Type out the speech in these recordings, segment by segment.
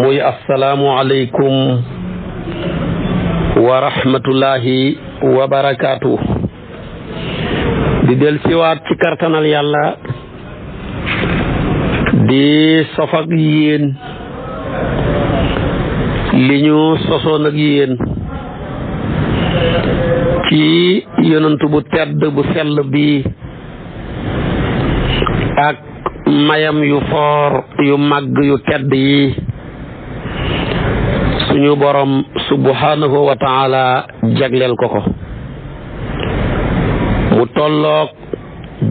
muy assalaamu aleykum wa rahmatullahi wa barakaatu. di del siwaat ci kartanal yàlla di sof ak yéen li ñu sosoon ak yéen ci yonantu bu tedd bu sell bi ak mayam yu foor yu màgg yu tedd yi suñu borom subhanahu wa taala jagleel ko mu tolloog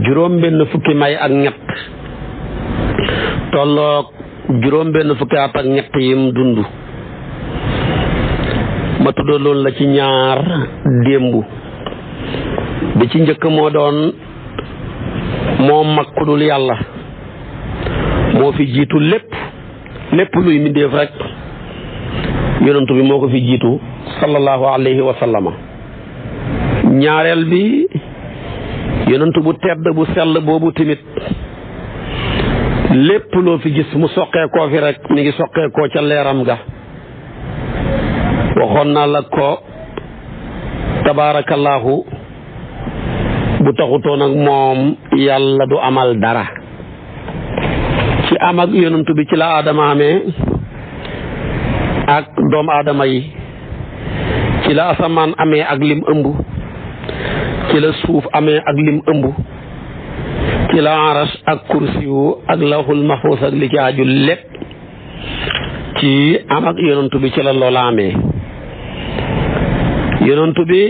juróom benn fukki may ak ñett tolloog juróom benn fukki at ak ñett yim dund ma tuddaloon la ci ñaar démb bi ci njëkk moo doon moo mag ku dul yàlla moo fi jiitu lépp luy mbindéef rek yonent bi moo ko fi jiitu sallallahu alayhi wa sallama. ñaareel bi yonent bu tedd bu sell boobu tamit lépp loo fi gis mu soqeekoo fi rek mi ngi soqeekoo ca leeram ga. waxoon naa la ko tabaarakallaahu bu taxutoon ak moom yàlla du amal dara. ci am ak yonent bi ci la aadama amee ak doomu aadama yi, ci la asamaan amee ak lim ëmb, ci la suuf amee ak lim ëmb, ci la arash ak kursiyu ak lawhul mahfuus ak li ci aju lépp ci am ak yonent bi ci la loola amee. yonent bi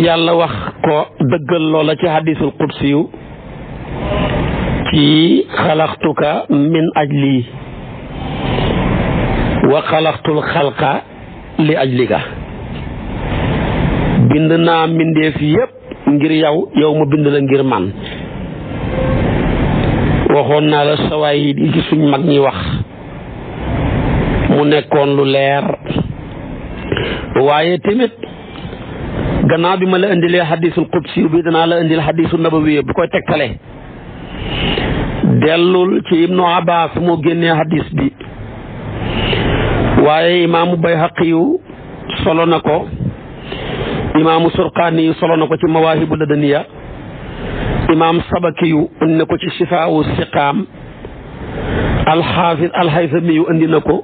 yàlla wax ko dëggal loola ci hadisul qudsiyu ci xalaqtuka min ajli wa xalaqtul xalqa li ajlika. bind naa mbindeef yépp ngir yow mu bind la ngir man. waxoon naa la sawaay yi ci suñ mag ñi wax mu nekkoon lu leer, waaye tamit gannaaw bi ma la indilee hadisul qudsi bi danaa la indil hadisul nabawi bu koy tegtale. dellul ci ibnu abbas moo génnee hadis bi, waaye imaamu bayhaqi yu solo na ko, imaamu surqaani yu solo na ko ci mawaahibu ladaniya, imaam sabaki yu indi na ko ci shifaawu siqaam, alxaafis alxaysami yu indi na ko,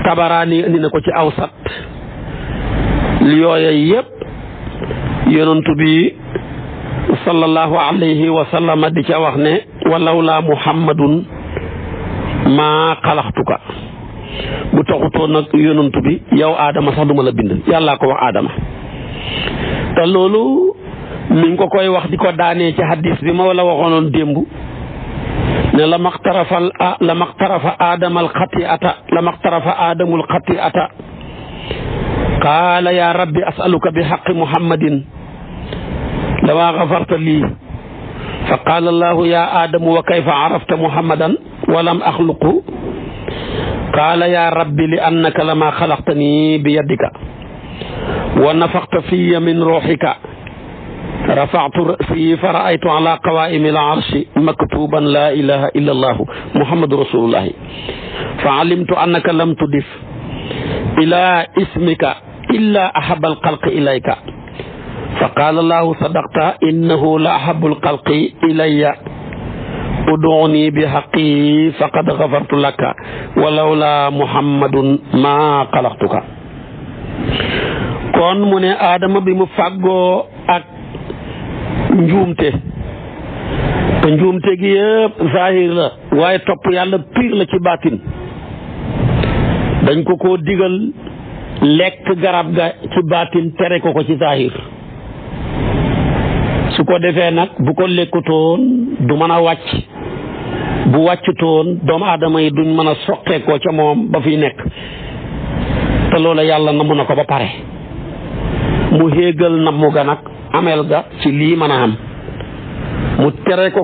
tabaraani indi na ko ci awsat. yooya yépp yonantu bi sallallahu alayhi wa sallam di ca wax ne walaw laa muhammadun maa xalaxtuka. bu taxutoon nag yonantu bi yow aadama sax duma la bind. yàllaa ko wax aadama. te loolu mi ngi ko koy wax di ko daanee ci hadis bi ma wala waxoonoon démb ne la maxtarafa aadamul xati'ata qaala yaa rabbi as'aluka bi haqqi muhammadin lama gafarta lii fa qaala allahu yaa aadamu wa kayfa arafta muhammadan wa lam axluqu qaala yaa rabbi li annaka lama xalaqtani bi yadika wa nafaxta fiya min ruuxika rafactu ra'si fa ra'aytu ala qawaa'imi al-arshi maktuban laa ilaha illa allahu muhammadu rasulullahi fa alimtu annaka lam tudif ila ismika illa ahabba al-xalqi ilayka fa qaala allahu sadaqta innahu la ahabbu al-xalqi ilayya ud'uuni bi haqqi faqad gafartu laka walawla muhammadun ma xalaqtuka. kon mu ne aadama bi mu fàggoo ak njuumte, te njuumte gi yëpp zahir la waaye topp yàlla pire la ci baatin. dañ ko digal lekk garab ga ci baatin, tere ko ci zahir. su ko defee nag bu ko lekkutoon du mën a wàcc, bu wàccutoon doomu aadama yi duñ mën a soqeekoo ca moom ba fiy nekk. te loola yàlla namu na ko ba pare, mu héegal namu ga nag ameel ga ci lii mën a am, mu tere ko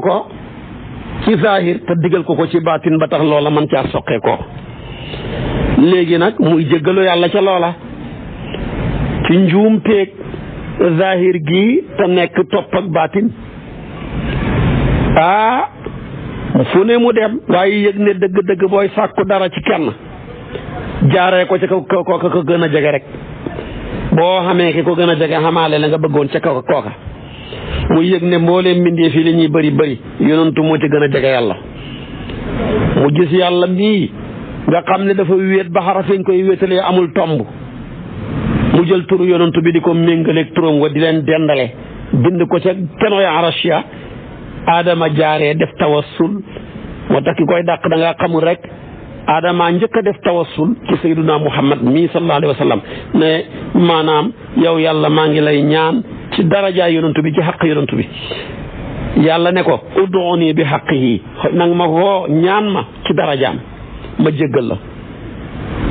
ci zahir te digal ko ci baatin ba tax loola mën caa soqeekoo. léegi nag muy jéggalu yàlla ca loola ci njuumteeg zahir gi te nekk topp ak baatin. fu ne mu dem waaye yëg ne dëgg-dëgg booy sàkku dara ci kenn jaaree ko ca kooka ko gën a jege rek boo xamee ki ko gën a jege xamaale la nga bëggoon ca kooka mu yëg ne mbooleem mbindee fii li ñuy bëri yonantu moo ci gën a jege yàlla mu gis yàlla mii nga xam ne dafa wéet ba xarafeñ koy wéetalee amul tomb mu jël turu yonantu bi di ko méngaleeg turam wa di leen dendale bind ko ca kenoy arashia Adama jaaree def tawassul moo tax ki koy dàq da ngaa xamul rek Adama njëkk a def tawassul ci sayyiduna Muhammad mii sallallahu alayhi wa sallam ne maanaam yow yàlla maa ngi lay ñaan ci darajaay yonantu bi ci xaq yonantu bi yàlla ne ko ud'uni bi haqqihi nang ma woo ñaan ma ci darajaam ma jéggal la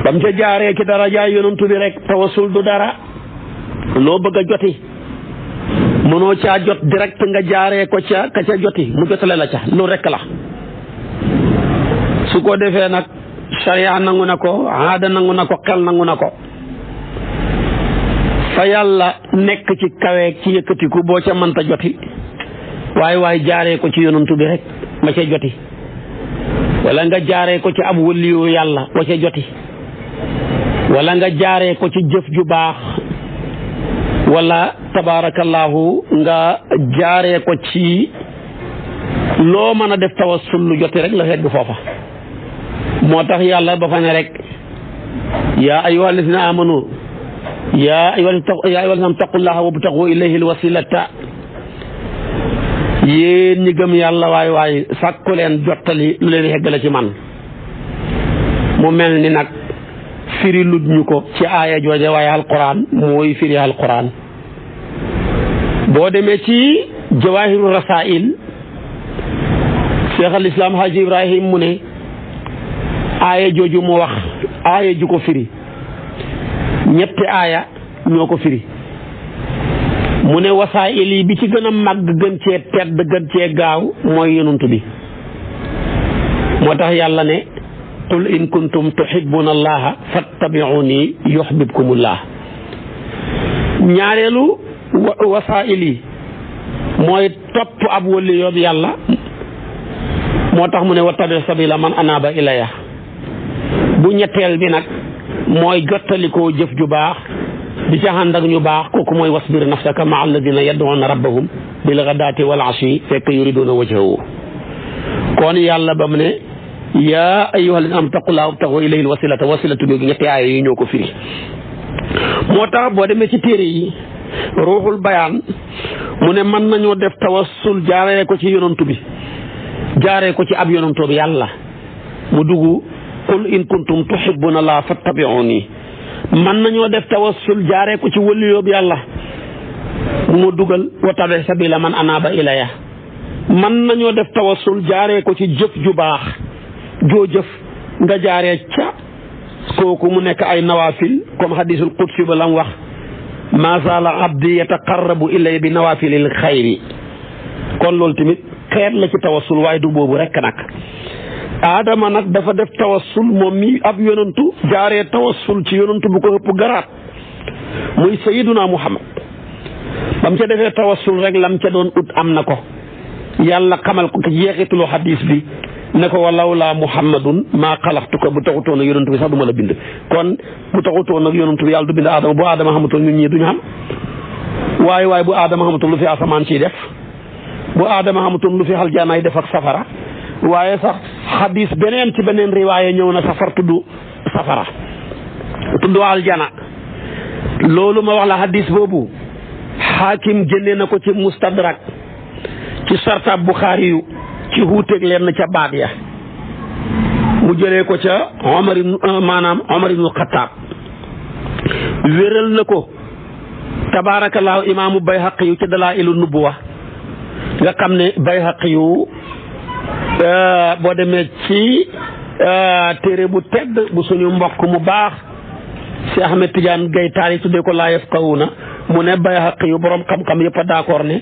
bam ca jaaree ci darajaay yonantu bi rek tawassul du dara loo bëgg a joti mënoo caa jot direct nga jaaree ko ca ka ca joti mu jotale la ca lu rek la su ko defee nag sharia nangu na ko aada nangu na ko xel nangu na ko fa yàlla nekk ci kaweeg ci yëkkatiku boo ca mënta joti waaye jaaree ko ci yonantu bi rek ma ca joti wala nga jaaree ko ci ab waliyu yàlla wa ca joti wala nga jaaree ko ci jëf ju baax wala tabarakallahu nga jaaree ko ci loo mën a def tawassul lu joti rek la xegg foofa moo tax yàlla ba fa ne rek yaa ayyuhal lazina amanu yaa ayyuhal lazina taqullaha wabtaghu ilayhi alwasilata yéen ñi gëm yàlla waay sàkku leen jottali lu leen xeggale ci man mu mel ni nag firi lut ñu ko ci aaya jooje waaye alquran mooy firi alquran boo demee ci jawaahiru rasail cheikh al islam haji ibrahim mu ne aaya jooju mu wax aaya ju ko firi ñetti aaya ñoo ko firi mu ne wasaa'il yi bi ci gën a màgg gën cee tedd gën cee gaaw mooy yonantu bi moo tax yàlla ne qul in kuntum tuhibbuna allaha fattabi'uni yuhbibkumullah ñaareelu wasaa'il yi mooy topp ab wali yoob yàlla moo tax mu ne wattabi' sabila man anaba ilaya bu ñetteel bi nag mooy jottalikoo jëf ju baax di ca ànd ak ñu baax kooku mooy wasbir nafsaka ma'a alladina yad'una rabbahum bil ghadati wal ashi fekk yuriduna wajhahu kon yàlla ba mu ne yaa ayyuhal ladina amanu taqullaha wabtaghu ilayhi alwasilata wasilatu bi ñetti aaya yi ñoo ko firi moo tax boo demee ci téere yi ruuxul bayaan mu ne mën nañoo def tawassul jaaree ko ci yonantu bi jaaree ko ci ab yonantu bi yàlla mu dugg qul in kuntum tuhibbuna allaha fattabi'uni man nañoo def tawassul jaaree ko ci wëliyoob yàlla mu dugal wa tabi sabila man anaba ilaya man nañoo def tawassul jaaree ko ci jëf ju baax joo jëf nga jaaree ca kooku mu nekk ay nawafil comme hadisul qudsi ba lam wax ma zala abdi yataqarrabu ilay bi nawafilil xayri kon loolu tamit xeet la ci tawassul waaye du boobu rek nag Adama nag dafa def tawassul moom mi ab yonantu jaaree tawassul ci yonantu bu ko ëpp garaat muy sayyiduna Muhammad bam ca defee tawassul rek lam ca doon ut am na ko yàlla xamal ko ci jeexitulu hadis bi ne ko walaw laa Muhammadun maa xalaqtuka bu taxutoon ak yonantu bi sax du ma la bind kon bu taxutoon ak yonantu bi yàlla du bind Adama bu Adama xamutoon ñun ñii duñu xam waaye bu Adama xamutoon lu fi asamaan ciy def bu Adama xamutoon lu fi aljaanaay def ak safara waaye sax xadis beneen ci beneen riwaaya ñëw na safar tudd safara tudd aljana loolu ma wax la xadis boobu xaakim génne na ko ci mustadrak ci sartab Buxaari yu ci xuuteeg leen ca baat ya mu jëlee ko ca Omar ibnu Xattaab wéral na ko tabaarakallaahu imaamu Bayhaqi yu ci Dalaa'ilu Nubuwa nga xam ne Bayhaqi yu boo demee ci téere bu tedd bu suñu mbokk mu baax si Ahmed Tidiane Gaye taari tuddee ko laa yafqahuuna mu ne Bayhaqi yu borom xam-xam yëpp a d'accord ne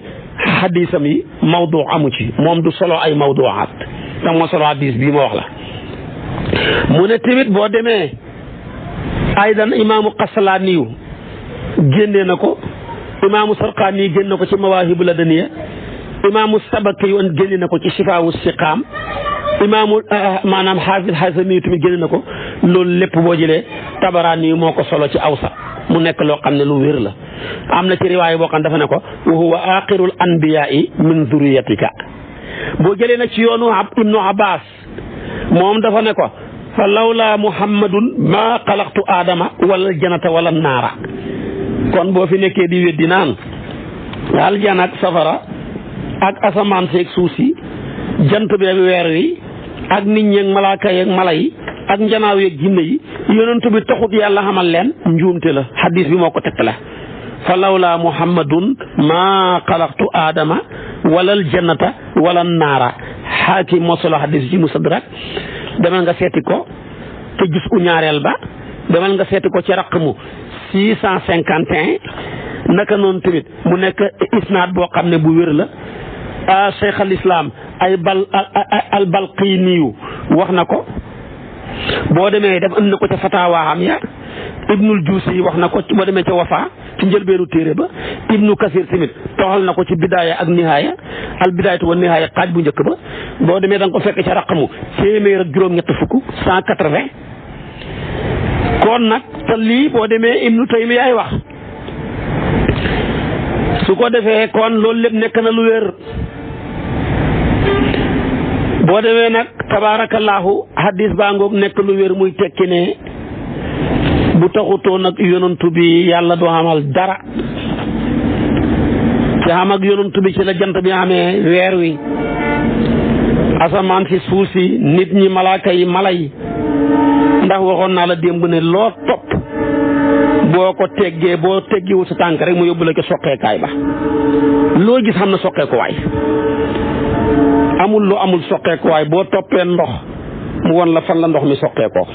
xadisam yi mawdu amu ci moom du solo ay mawduwaat te moo solo hadis bii ma wax la mu ne tamit boo demee aydan imaamu Qasalaaniyu génnee na ko imaamu Sarqaani génne na ko ci Mawaahibu Ladaniya imaamu Sabaki yoon génne na ko ci Shifaawu Siqaam imaamu maanaam Xaafis Xasami tamit génne na ko loolu lépp boo jëlee Tabaraani moo ko solo ci Awsat mu nekk loo xam ne lu wér la. am na ci riwaaya boo xam dafa ne ko wa huwa aaxirul anbiyaa'i min zurriyatika. boo jëlee nag ci yoonu Ibnu Abbas moom dafa ne ko fa lawlaa Muhammadun maa xalaqtu aadama wala janata wala naara. kon boo fi nekkee di weddi naan aljana ak safara ak asamaan seeg suuf si jant bi ak weer wi ak nit ñi ak malaaka yi ak mala yi ak njanaaw yeeg jinne yi yonent bi taxut yàlla xamal leen njuumte la xadis bi moo ko tegtale fa lawlaa Muhammadun maa xalaqtu aadama wala aljannata wala naara. Xaakim moo solo xadis ci Mustadrak demal nga seeti ko te gis u ñaareel ba demal nga seeti ko ci raqmu 651 naka noonu tamit mu nekk isnaad boo xam ne bu wér la. Cheikh al Islam al Balqiniyu wax na ko boo demee def andi na ko ca fatawaaxam ya Ibnul Juusi wax na ko boo demee ca Wafa ci njëlbeenu téere ba Ibnu Kasir tamit toxal na ko ci bidaaya ak nihaaya al bidaayatu wa nihaaya xaaj bu njëkk ba boo demee da nga ko fekk ca raqamu téeméer ak juróom-ñett fukk 180. kon nag te lii boo demee Ibnu Taymiya ay wax su ko defee kon loolu lépp nekk na lu wér. boo demee nag tabaarakallaahu hadis baa ngoog nekk lu wér muy tekki ne bu taxutoo nag yonantu bi yàlla du xamal dara ci xam ak yonantu bi ci la jant bi amee weer wi asamaan si suuf si nit ñi malaaka yi mala yi ndax waxoon naa la démb ne loo topp boo ko teggee boo teggiwul sa tànk rek mu yóbbu la ko soqeekaay ba loo gis xam na soqeekuwaay amul lu amul soqeekuwaay boo toppee ndox mu won la fan la ndox mi soqeekoo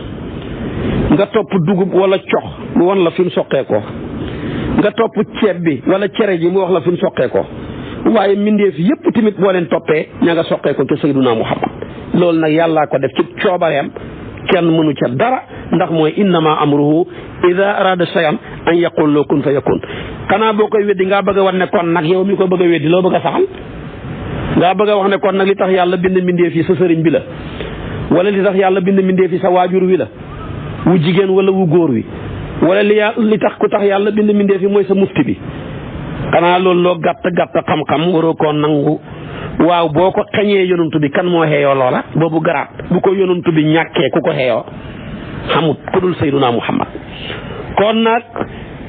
nga topp dugub wala cox mu won la fi mu soqeekoo nga topp ceeb bi wala cere ji mu wax la fi mu soqeekoo waaye mbindeef yépp tamit boo leen toppee ña nga soqeekoo ci Sayyiduna Muhammad loolu nag yàllaa ko def ci coobareem kenn mënu ca dara ndax mooy innama amruhu ida arada shay'an an yaqul loo kun fa yakun. xanaa boo koy weddi ngaa bëgg a wax ne kon nag yow mi ko bëgg a weddi loo bëgg a saxal ngaa bëgg a wax ne kon nag li tax yàlla bind mbindeef yi sa sëriñ bi la wala li tax yàlla bind mbindeef yi sa waajur wi la wu jigéen wala wu góor wi wala li tax ku tax yàlla bind mbindeef yi mooy sa mufti bi. xanaa loolu loo gàtt gàtt xam-xam waroo koo nangu. waaw boo ko xañee yonantu bi kan moo xeeyoo loola boobu garaat bu ko yonantu bi ñàkkee ku ko xeeyoo xamut ku dul Sayyiduna Muhammad. kon nag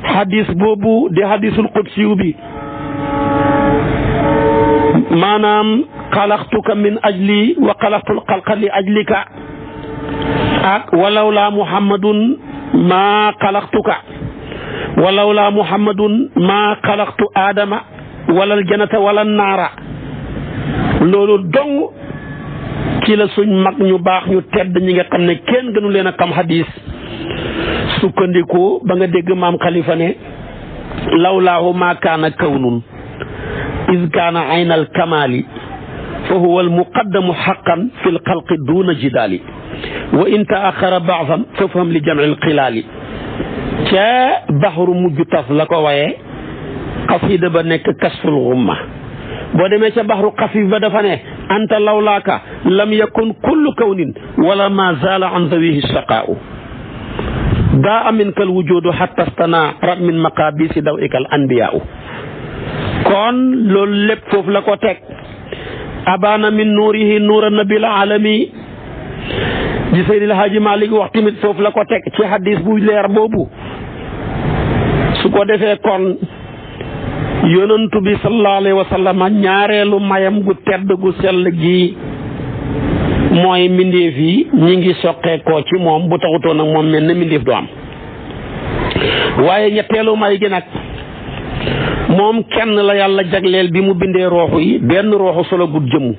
hadis boobu di hadisul qudsiyu bi maanaam xalaqtuka min ajli wa xalaqtul xalqa li ajlika ak walawlaa Muhammadun maa xalaqtuka walawlaa Muhammadun maa xalaqtu Adama wala aljanata wala naara. loolu dong ci la suñ mag ñu baax ñu tedd ñi nga xam ne kenn gënu leen a xam hadis sukkandiku ba nga dégg maam Khalifa ne lawlaahu maa kaana kawnun iz kaana aynal kamaali fa huwa al muqaddamu xaqan fi l xalqi duuna jidaali wa in taaxara baaxan fa faham li jamci xilaali. ca baxru mujj tas la ko waye xasida ba nekk kasful xumma. boo demee ca baxru xafif ba dafa ne anta lawlaaka lam yakun kullu kawnin wala ma zaala an zawihi shaqaau daa aminkal wujudu xatta stana rat min maqabisi daw ikal anbiyaau. kon loolu lépp foofu la ko teg abana min nuurihi nuura nabil alami ji Seydil Haaji Malik wax tamit foofu la ko teg ci hadis bu leer boobu. su ko defee kon yonantu bi sallallahu alayhi wa sallam ñaareelu mayam gu tedd gu sell gi mooy mbindeef yi ñi ngi soqeekoo ci moom bu taxutoon nag moom mel na mbindeef du am. waaye ñetteelu may gi nag moom kenn la yàlla jagleel bi mu bindee rooxu yi benn rooxu solo gut jëmm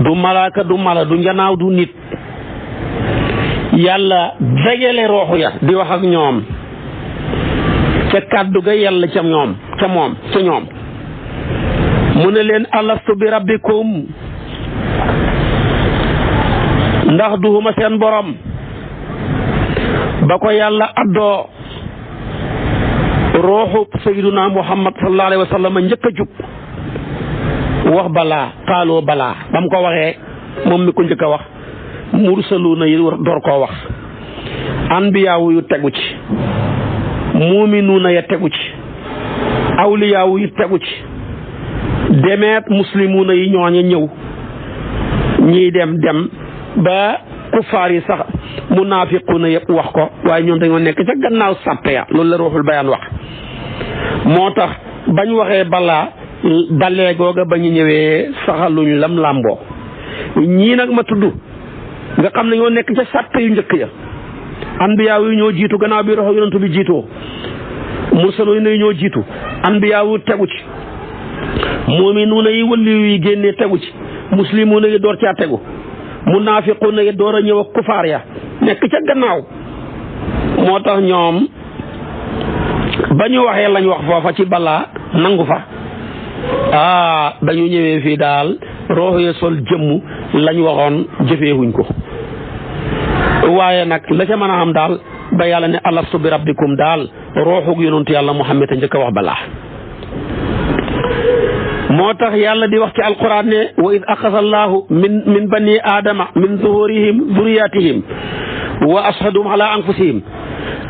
du malaaka du mala du njanaaw du nit yàlla dajale rooxu ya di wax ak ñoom ca kàddu ga yàlla ca ñoom mu ne leen alastu bi rabbikum ndax duhuma seen borom ba ko yàlla addoo rooxu sayyiduna Muhammad sallallahu alayhi wa sallam njëkk a jub wax balaa xaaloo balaa ba mu ko waxee moom mi ko njëkk a wax mursaluuna yi door koo wax anbiyaawu yu tegu ci muuminuuna ya tegu ci awliyaawu yu tegu ci demeet muslimuuna yi ñooña ñëw ñii dem ba kuffaar yi sax munaafiquuna yëpp wax ko waaye ñoom dañoo nekk ca gannaaw sàppe ya loolu la ruuxul bayaan wax moo tax bañ waxee balaa dalee googa ba ñu ñëwee saxaluñ lam làmboo ñii nag ma tudd nga xam ne ñoo nekk ca sàppe yu njëkk ya anbiyaa yu ñoo jiitu gannaaw bi roxo yonent bi jiitoo mursaluuna yi ñoo jiitu anbiyaa yu tegu ci muuminuuna yi waliyu yi génnee tegu ci muslimuuna yi door caa tegu munaafiquuna yi door a ñëw ak kufaar ya nekk ca gannaaw moo tax ñoom ba ñu waxee lañ wax foofa ci balaa nangu fa dañu ñëwee fii daal roox ya sol jëmm lañ waxoon jëfeewuñ ko waaye nag la ca mën a am daal ba yàlla ne alastu bi rabbikum daal rooxug yonentu yàlla Muhammad a njëkk a wax balaa moo tax yàlla di wax ci alquran ne wa id axasa allahu min bani aadama min zuhurihim zuriyatihim wa ashhadum ala anfusihim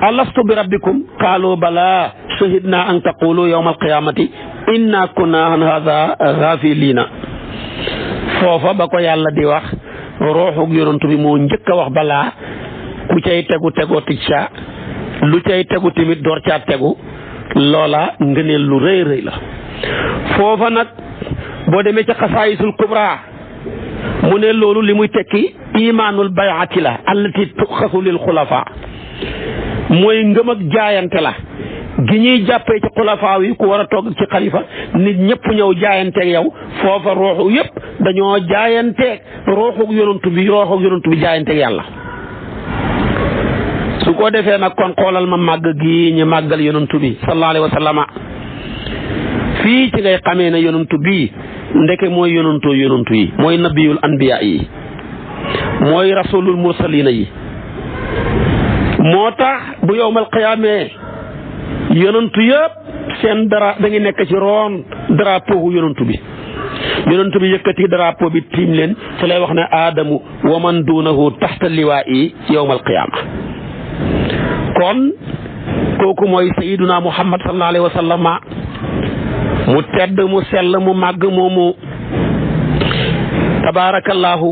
alastu bi rabbikum qaalu bala shahidna an taqulu yawma alqiyamati inna kunna an hadha ghafilina foofa ba ko yàlla di wax rooxug yonantu bi moo njëkk a wax balaa ku cay tegu tegoo ticca lu cay tegu tamit door caa tegu loola ngëneel lu rëy rëy la foofa nag boo demee ca xasaayisul kubra mu ne loolu li muy tekki imaanul bayati la allati tuxasu lil xulafa mooy ngëm ak jaayante la gi ñuy jàppee ci xulafaa yi ku war a toog ci xalifa nit ñëpp ñëw jaayanteeg yow foofa rooxu yëpp dañoo jaayanteeg rooxu yonantu bi jaayanteeg yàlla su ko defee nag kon xoolal ma màgg gi ñu màggal yonantu bi sallallahu alayhi wa sallama fii ci ngay xamee ne yonantu bi ndeke mooy yonantu yi mooy nabiyul anbiya yi mooy rasulul mursalina yi moo tax bu yowmal qiyaamee yonantu yëpp seen dara da ngi nekk ci roon drapeau yonantu bi yëkkati drapeau bi tiim leen ci lay wax ne aadamu wa man duunahu taxta liwaa'i yowmal qiyaama kon kooku mooy sayiduna muhammad sallallahu alayhi wa sallam mu tedd mu sell mu màgg moomu tabaarakallaahu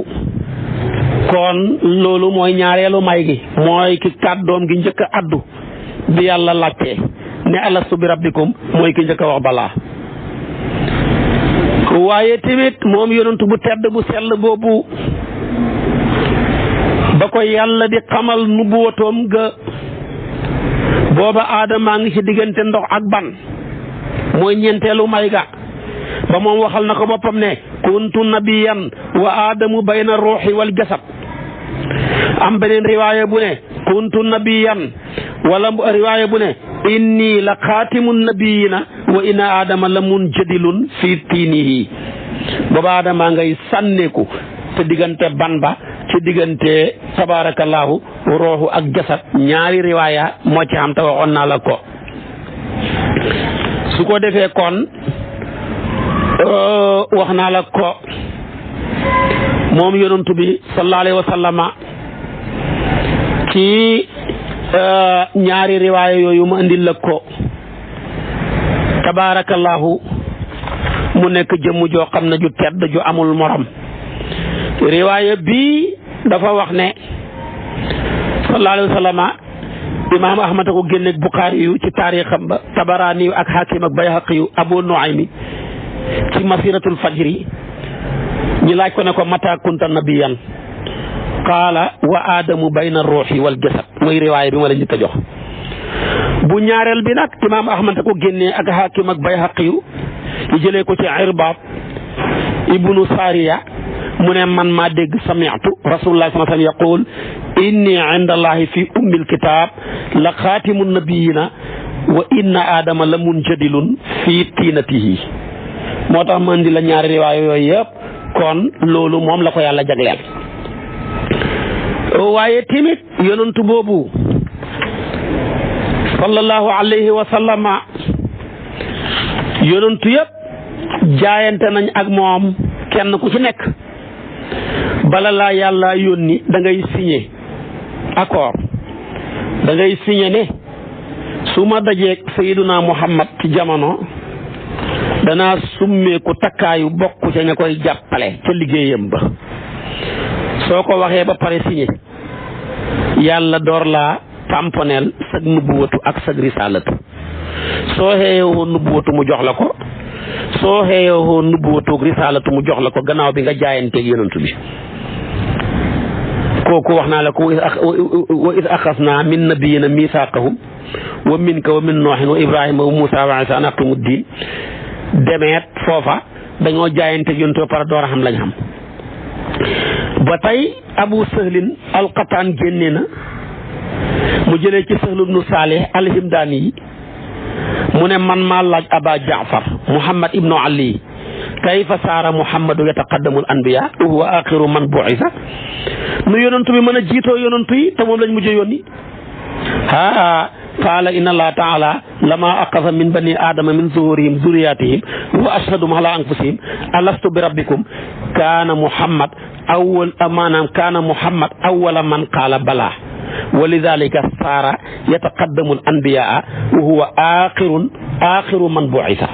kon loolu mooy ñaareelu may gi mooy ki kàddoom gi njëkk a addu bi yàlla laajtee ne alastu bi rabbikum mooy ki njëkk a wax balaa waaye tamit moom yonentu bu tedd bu sell boobu ba ko yàlla di xamal nubuwatoom ga booba aadamaa ngi ci diggante ndox ak ban mooy ñeenteelu may ga ba moom waxal na ko boppam ne kuntu nabiyan wa aadamu bayna ruuxi wal jasad am beneen riwaaya bu ne kuntu nabiyan wala riwaaya bu ne inni la xaatimun nabiyina wa inna aadama la munjadilun fi tiinihi booba aadama ngay sànneeku te diggante ban ba ci diggante tabaarakallaahu ruuxu ak jasad ñaari riwaaya moo ci am te waxoon naa la ko su ko defee kon wax naa la ko moom yonantu bi sallallahu alayhi wa sallama ci ñaari riwaaya yooyu ma andil la ko tabaarakallaahu mu nekk jëmm joo xam ne ju tedd ju amul morom riwaaya bii dafa wax ne sallallahu alayhi wa sallama imaam ahmad ko génneeg buxaari yu ci taarixam ba tabaraani yu ak hakim ak bayhaqi yu abu nuaymi ci masiratul fajri ñi laaj ko ne ko mata kunta nabiyan qaala wa aadamu bayna ruuxi wal jasad muy riwaaya bi ma la njëkk a jox bu ñaareel bi nag imaam ahmad ko génnee ak hakim ak bayhaqi yu ñu jëlee ko ci irbaab ibnu sariya mu ne man maa dégg sami'tu rasulullah sallallahu alayhi wa sallam yaqul inni inda allahi fi ummil kitab la xaatimu nabiyina wa inna aadama la munjadilun fi tiinatihi moo tax ma indi la ñaari riwaaya yooyu yëpp kon loolu moom la ko yàlla jagleel waaye tamit yonantu boobu sallallahu alayhi wa sallama yonantu yëpp jaayante nañ ak moom kenn ku ci nekk bala laa yàlla yónni da ngay signé accord da ngay signé ne su ma dajeeg Sayyiduna Muhammad ci jamono danaa summeeku takkaayu bokk ca ña koy jàppale ca liggéeyam ba soo ko waxee ba pare signé yàlla door laa tamponeel sag nubbuwatu ak sag risaalatu soo xeeyoo nubbuwatu mu jox la ko soo xeeyoo nubbuwatu ak risaalatu mu jox la ko gannaaw bi nga jaayanteeg yonantu bi kooku wax naa la ko wa iz axasnaa min nabiyyiina miisaaqahum wa minka wa min noohin wa ibrahima wa muusaa wa iisaa an aqiimu diin demeet foofa dañoo jaayanteeg yonantu ba pare door a xam lañ xam ba tey abu sahlin alqataan génne na mu jëlee ci Sahl ibnu Saalih alhimdaani yi mu ne man maa laaj aba jaafar muhammad ibnu ali kayfa saara muhammadu yataqaddamu al anbiya wa huwa axiru man buisa nu yonantu bi mën a jiitoo yonantu yi te moom lañ mujj yónni qaala inna allaha taala lama aqasa min bani aadama min zuhurihim zuriyatihim wa ashhadum ala anfusihim alastu bi rabbikum kaana muhammad awwala man qaala balaa wa lidalika saara yataqaddamu al anbiyaa wa huwa axiru man buisa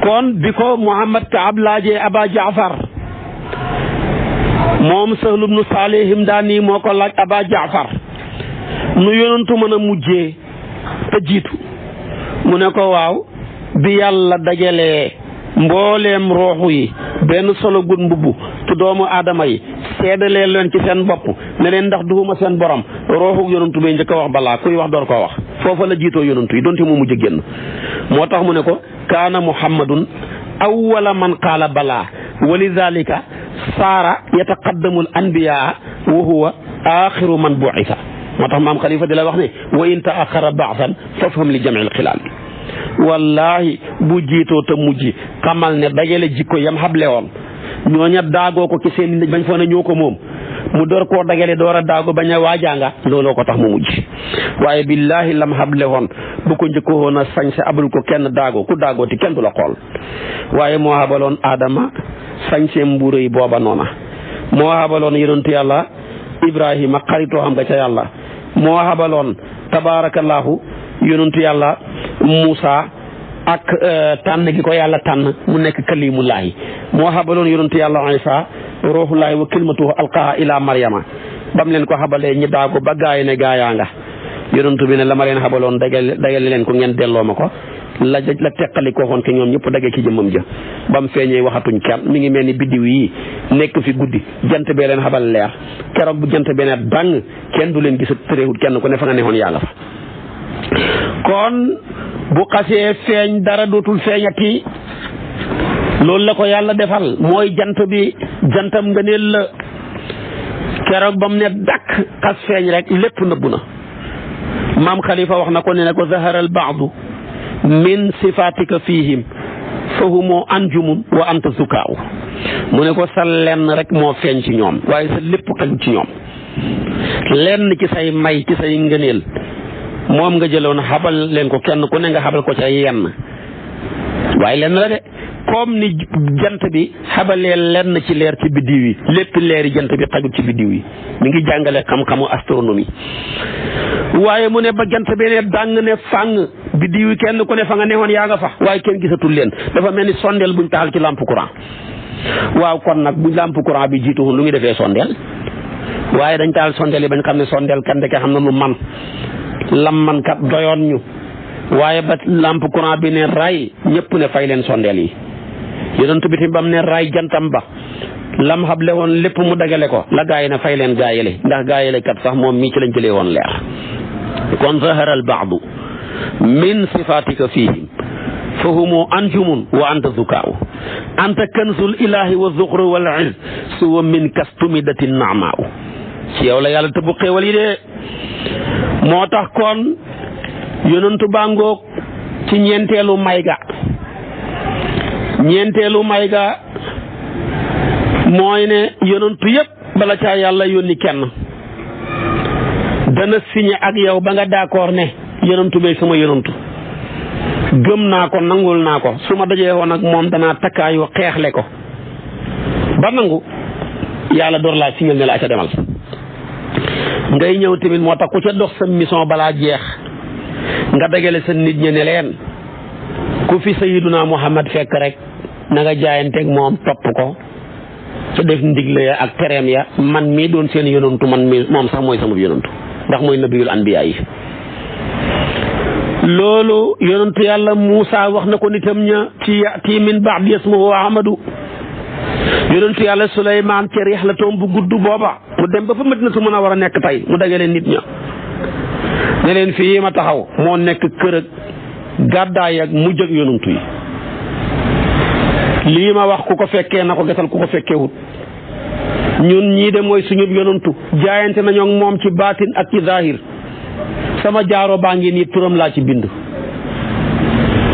kon bi ko Muhammad Kaab laajee Aba Jaafar moom Sahl ibnu Saalih Himdaani moo ko laaj Aba Jaafar nu yonantu mën a mujjee te jiitu mu ne ko waaw bi yàlla dajalee mbooleem rooxu yi benn solo gun mbubbu te doomu aadama yi seedalee leen ci seen bopp ne leen ndax duhuma seen borom rooxu yonantu bay njëkk a wax balaa kuy wax door koo wax foofa la jiitoo yonantu yi donte mu mujj génn moo tax mu ne ko kaana muhammadun awwala man qaala balaa wa lidalika saara yataqaddamu al anbiyaa wa huwa axiru man buisa moo tax maam Khalifa di la wax ne wa in taaxara baasan fafham li jamil xilaal wallahi bu jiitoo te mujj xamal ne dajale jikko yam xable woon ñooña daagoo ko ci seen bañ foo ne ñoo ko moom mu door koo dagale door a daago bañ a waajaanga looloo ko tax mu mujj waaye billahi lam xable woon bu ko njëkkoo woon a sañse abul ko kenn daago ku daagoo ti kenn du la xool waaye moo xabaloon Adama sañse mbuuro yi booba noona moo xabaloon yonentu yàlla Ibrahima xaritoo xam nga ca yàlla moo xabaloon tabaarakallaahu yonentu yàlla Muusa ak tànn gi ko yàlla tànn mu nekk kalimullaahi moo xabaloon yonentu yàlla Isa ruuhullaahi wa kalimatuhu alqaaha ila Maryama bam leen ko xabalee ñi daago ba gaay ne gaayaa nga yonentu bi ne la ma leen xabaloon dagale leen ko ngeen delloo ma ko la teqali ko xoon ke ñoom ñëpp dagee ci jëmmam ja ba mu feeñee waxatuñ kenn mi ngi mel ni biddiw yi nekk fi guddi jant bee leen xabal leer keroog bu jant bee ne dang kenn du leen gis tëréewut kenn ku ne fa nga neexoon yaa nga fa kon bu xasee feeñ dara dootul feeñati loolu la ko yàlla defal mooy jant bi jantam ngëneel la keroog ba mu ne dakk xas feeñ rek lépp nëbbu na maam Khalifa wax na ko ne ko zahara al baadu min sifatika fihim fa humu anjumun wa anta zukaaw mu ne ko sa lenn rek moo feeñ ci ñoom waaye sa lépp xaju ci ñoom lenn ci say may ci say ngëneel moom nga jëloon xabal leen ko kenn ku ne nga xabal ko ca yenn waaye lenn la de comme ni jant bi xabalee lenn ci leer ci biddiw yi lépp leeri jant bi xajul ci biddiw yi mi ngi jàngale xam-xamu astronomie waaye mu ne ba jant bi ne dàng ne fàng biddiw yi kenn ku ne fa nga neexoon yaa nga fa waaye kenn gisatul leen dafa mel ni sondeel buñ taxal ci lampe courant waaw kon nag buñ lampe courant bi jiitu lu ngi defee sondeel waaye dañ taal sondeel yi bañ xam ne sondeel kan de xam na lu man lam man kat doyoon ñu waaye ba lampe courant bi ne ray ñëpp ne fay leen sondeel yi yonent bi tam bam ne ray jantam ba lam xable woon lépp mu dagale ko la gaa yi ne fay leen gaayale ndax gaayale kat sax moom mii ci lañ jëlee woon leer kon zahara al baadu min sifatika fihim fa humu anjumun wa anta zukaaw anta kanzul ilahi wa zuxru wal iz suwa min kastumidatin naamaaw ci yow la yàlla tëbbu xéewal yi de moo tax kon yonentu bàngoog ci ñeenteelu may ga mooy ne yonentu yëpp bala caa yàlla yónni kenn dana signé ak yow ba nga d'accord ne yonentu bay sama yonentu gëm naa ko nangul naa ko su ma dajee woon ak moom danaa takkaayu xeexle ko ba nangu yàlla door laa signal ne la aca demal ngay ñëw tamit moo tax ku ca dox sa mission balaa jeex nga dagale sa nit ñi ne leen ku fi sayyiduna Muhammad fekk rek na nga jaayanteeg moom topp ko ca def ndigle ya ak tereem ya man mii doon seen yonantu man mii moom sax mooy sama yonantu ndax mooy nabiyul anbiya yi. loolu yonantu yàlla Muusa wax na ko nitam ña ci ya'ti min ba'di ismuhu Ahmadu. yonantu yàlla Suleymaan ca riix la toom bu gudd booba mu dem ba fa Madinatu Munawwara a nekk tey mu dagale nit ña ne leen fii ma taxaw moo nekk kër ak gàddaay ak mujj ak yonantu yi. lii ma wax ku ko fekkee na ko gesal ku ko fekkee wut ñun ñii de mooy suñu yonantu jaayante nañoo moom ci baatin ak ci zahir sama jaaro baa ngi nii turam laa ci bind.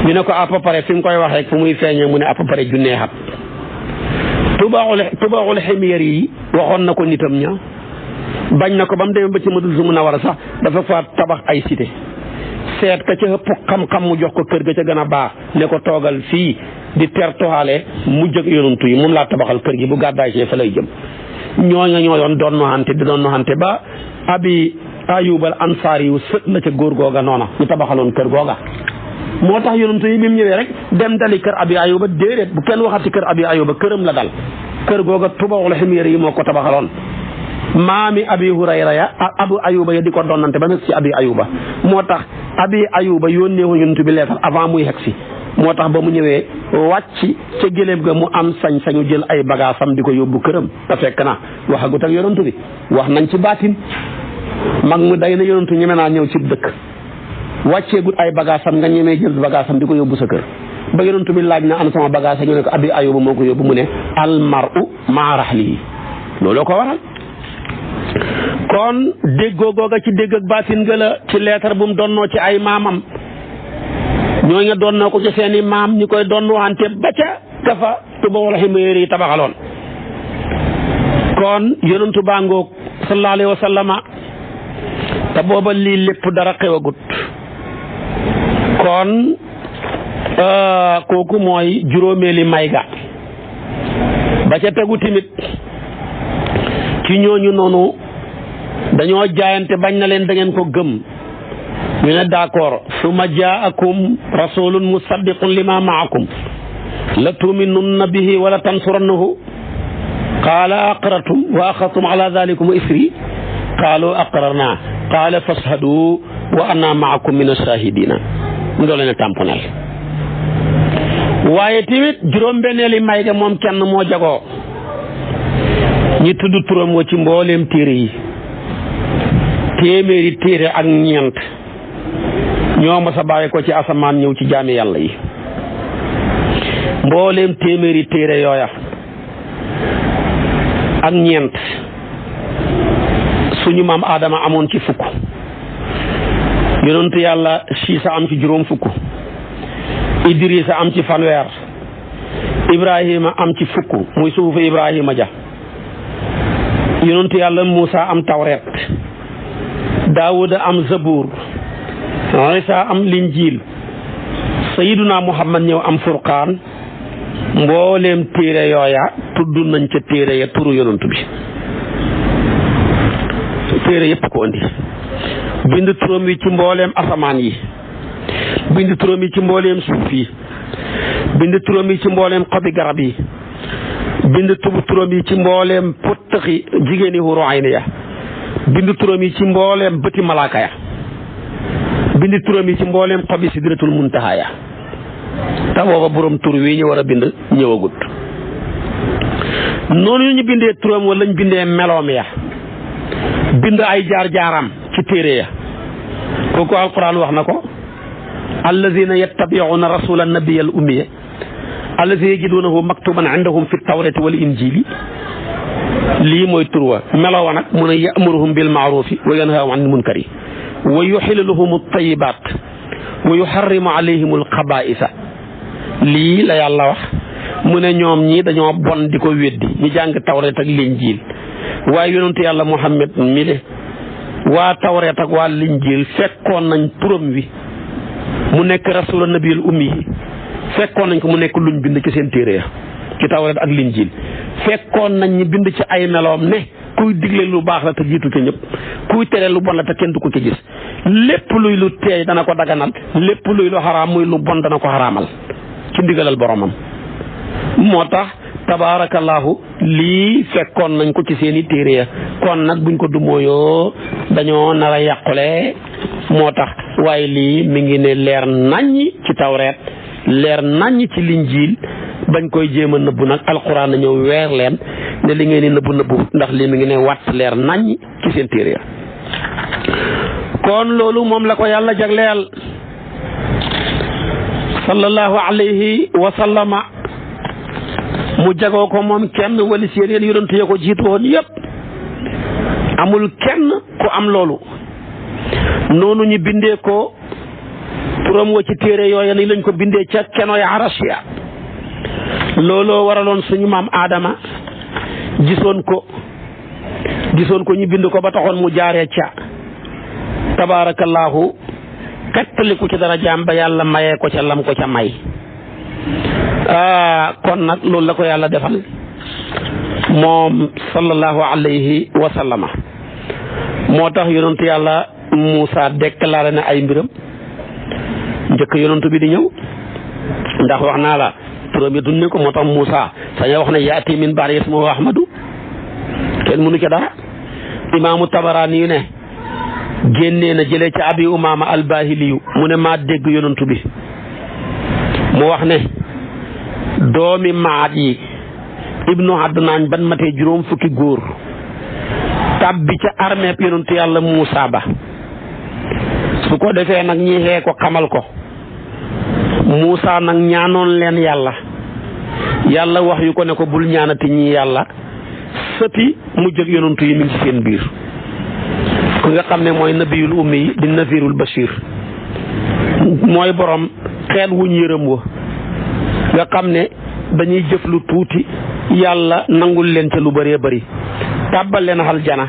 ñu ne ko à peu près fi mu koy waxee fu muy feeñee mu ne à peu près junnee xat tubaaxul ximiyar yi waxoon na ko nitam ña bañ na ko ba mu demee ba ci Madinatu Munawwara sax dafa fa tabax ay cité seet ka ca ëpp xam-xam mu jox ko kër ga ca gën a baax ne ko toogal fii di tertoxaale mu jëg yonantu yi moom laa tabaxal kër gi bu gàddaay see fa lay jëm. ñooña ñoo doon noxante ba abi ayubal ansaari yu sët la ca góor googa noona ñu tabaxaloon kër googa. moo tax yonantu yi bi mu ñëwee rek dem dali kër abi ayuba déedéet bu kenn waxati kër abi ayuba këram la dal kër googa tubaxul ximiyar yi moo ko tabaxaloon. maami abi hurayra ya abu ayuba ya di ko donnante ba nekk ci abi ayuba moo tax abi ayuba yónnee woon yonantu bi leetal avant muy hegsi moo tax ba mu ñëwee wàcc ca gëléem ga mu am sañ-sañu jël ay bagaasam di ko yóbbu këram te fekk na waxagut ak yonantu bi wax nañ ci baatin mag mu day na yonantu ñeme naa ñëw ci dëkk wàcceegut ay bagaasam nga ñemee jël bagaasam di ko yóbbu sa kër ba yonantu bi laaj na am sama bagaas ñu ne ko abi ayuba moo ko yóbbu mu ne almaru maa rahlihi looloo ko waral. kon déggoo googa ci dégg ak baatin ga la ci leetar bu mu donnoo ci ay maamam ñoo nga donnoo ko ci seeni maam ñi koy donn wante ba ca dafa tubaxul ximiyar yi tabaxaloon. kon yonantu baa ngoog sallallahu alayhi wa sallama te booba lii lépp dara xewagut kon kooku mooy juróomeeli may ga ba ca tegu timit ci ñooñu noonu dañoo jaayante bañ na leen da ngeen ko gëm ñu ne d'accord summa jaakum rasulun musaddiqun lima maakum la tuminunna bihi wala tansurannahu qaala aqrartum wa axadtum ala dalikum isri qaalu aqrarna qaala fashhadu wa anna maakum min ashahidina mu doo leen a tamponel waaye tamit juróom-benneeli may ga moom kenn moo jagoo ñi tudd turam wa ci mbooleem téere yi téeméeri téere ak ñeent ñoo ma sa bàyyi ko ci asamaan ñëw ci jaami yàlla yi mbooleem téeméeri téere yooya ak ñeent suñu maam Adama amoon ci fukk yonentu yàlla Siisa am ci juróom fukk Idrisa am ci fanweer Ibrahima am ci fukk muy suufu Ibrahima ja yonentu yàlla Muusa am tawreet Daawuda am zabuur Isa am linjiil Sayyiduna Muhammad ñëw am furqaan mbooleem téere yooya tudd nañ ca téere ya turu yonentu bi téere yëpp ko andi bind turam yi ci mbooleem asamaan yi bind turam yi ci mbooleem suuf yi bind turam yi ci mbooleem xobi garab yi bind turam yi ci mbooleem pottaxi jigéeni huru ayni ya bind turam yi ci mbooleem bëti malaaka ya bind turam yi ci mbooleem xobi sidratul muntaha ya te booba borom tur wi ñu war a bind ñëwagut noonu ñu bindee turam wala ñu bindee meloom ya bind ay jaar-jaaram ci téere ya kooku alquran wax na ko allazina yattabi'una rasula nabiyal ummiya allazi yajidunahu maktuban indahum fi tawrati wal injili lii mooy tur wa melo wa nag mu ne ya'muruhum bil ma'rufi wa yanhahum anil munkari wa yuhillu lahum at-tayyibat wa yuharrimu alayhim al-khaba'isa lii la yàlla wax mu ne ñoom ñii dañoo bon di ko weddi ñu jàng tawret ak linjiil waaye yonentu yàlla Muhammad mi de waa tawret ak waa linjiil fekkoon nañ turam wi mu nekk rasula nabiyul ummi yi fekkoon nañ ko mu nekk luñ bind ci seen téere ya ci tawret ak linjiil fekkoon nañ ñi bind ci ay meloom ne kuy digle lu baax la te jiitu ca ñëpp kuy tere lu bon la te kenn du ko ci gis lépp luy lu teey dana ko daganal lépp luy lu xaraam muy lu bon dana ko xaraamal ci ndigalal boromam. moo tax tabaarakallaahu lii fekkoon nañ ko ci seeni téere ya kon nag buñ ko dumóoyoo dañoo nar a yàqule moo tax waaye lii mi ngi ne leer naññ ci tawreet leer naññ ci linjiil bañ koy jéem a nëbbu nag alquran na ñëw weer leen ne li ngeen di nëbbu ndax lii mi ngi ne wàtt leer naññ ci seen téere ya kon loolu moom la ko yàlla jagleel sallallahu alayhi wa sallama mu jagoo ko moom kenn wali si yeneen yonent ya ko jiitu woon yëpp amul kenn ku am loolu noonu ñu bindee ko turam wa ci téere yooya ni lañ ko bindee ca kenoy arasiya looloo waraloon suñu maam Adama gisoon ko ñu bind ko ba taxoon mu jaaree ca tabaarakallaahu kattaliku ci dara jaam ba yàlla mayee ko ca lam ko ca may kon nag loolu la ko yàlla defal moom sallallahu alayhi wa sallama moo tax yonentu yàlla Muusa déclaré na ay mbiram njëkk yonentu bi di ñëw ndax wax naa la turam yi dunne ko moo tax Muusa saña wax ne yaati min ba'di ismuhu Ahmadu kenn mënu ca dara imaamu Tabaraani yu ne génnee na jëlee ca Abi Umaama al-Baahiliyu mu ne maa dégg yonentu bi mu wax ne doomi Maat yi ibnu Adnaan ban matee juróom fukki góor tàbbi ca armée yonentu yàlla Muusa ba su ko defee nag ñi xee ko xamal ko Muusa nag ñaanoon leen yàlla wax yu ko ne ko bul ñaanati ñi yàlla sëti mu jóg yonentu yi mi ngi ci seen biir ku nga xam ne mooy nabiyul ummi yi di nazirul bashir mooy borom xeet wuñ yërëm wa nga xam ne dañuy jëf lu tuuti yàlla nangul leen ca lu bëree bëri tàbbal leen aljana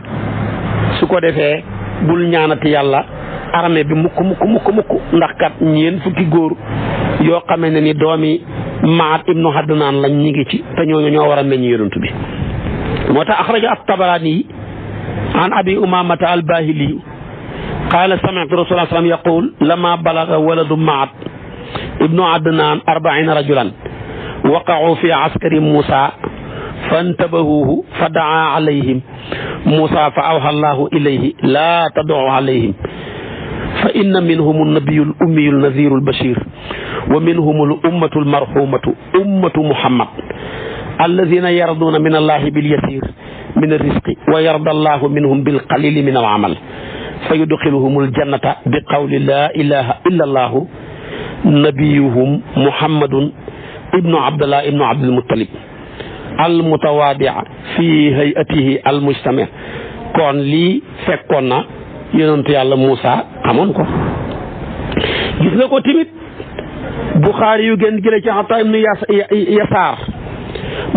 su ko defee bul ñaanati yàlla armée bi mukk ndax kat ñeen fukki góor yoo xamee ne ni doomi Maat ibnu Adnaan lañ ñi ngi ci te ñooñu ñoo war a meññ yonent bi moo tax axraja at-Tabaraani an Abi Umaamata al-Baahili qaala sami'tu rasuula sallam yaqul lama balaga waladu Maat ibnu Adnaan 40 rajulan waqa'u fi askari Muusa fantabahuhu fa daa alayhim Muusa fa awha Allahu ilayhi laa tad'u alayhim fa inna minhum an-nabiyyu al-ummiyu an-nadhiru al-bashir wa minhum al-ummatu al-marhumatu ummatu Muhammad alladhina yarduna min Allahi bil-yasir min ar-rizqi wa yarda Allahu minhum bil-qalili min al-amal fa yudkhiluhum al-jannata bi qawli la ilaha illa Allahu nabiyuhum Muhammadun ibnu Abdullah ibnu Abdul Muttalib al-mutawaadi' fi hay'atihi al-mujtami' kon lii fekkoon na yonentu yàlla Muusa xamoon ko gis nga ko tamit Buxaari yu gën jële ci Ataa ibnu Yasaar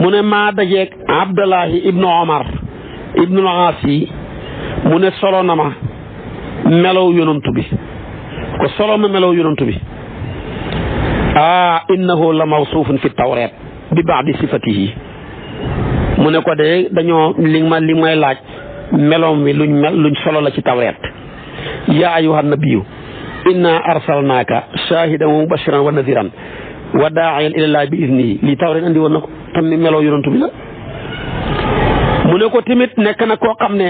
mu ne maa dajeeg Abdullahi ibnu Omar ibnu al-Aas yi mu ne solo na ma melow yonentu bi ko solo ma melow yonentu bi innahu la mawsuufun fi tawreet bi ba'di sifatihi mu ne ko de dañoo li may laaj meloom wi luñ solo la ci tawreet yaa ayyuhan nabiyyu inna arsalnaaka shaahidan wa mubashiran wa nadhiran wa daa'iyan ilallaahi bi iznihi lii tawreet andi woon na ko tam ni meloo yonantu bi la mu ne ko tamit nekk na koo xam ne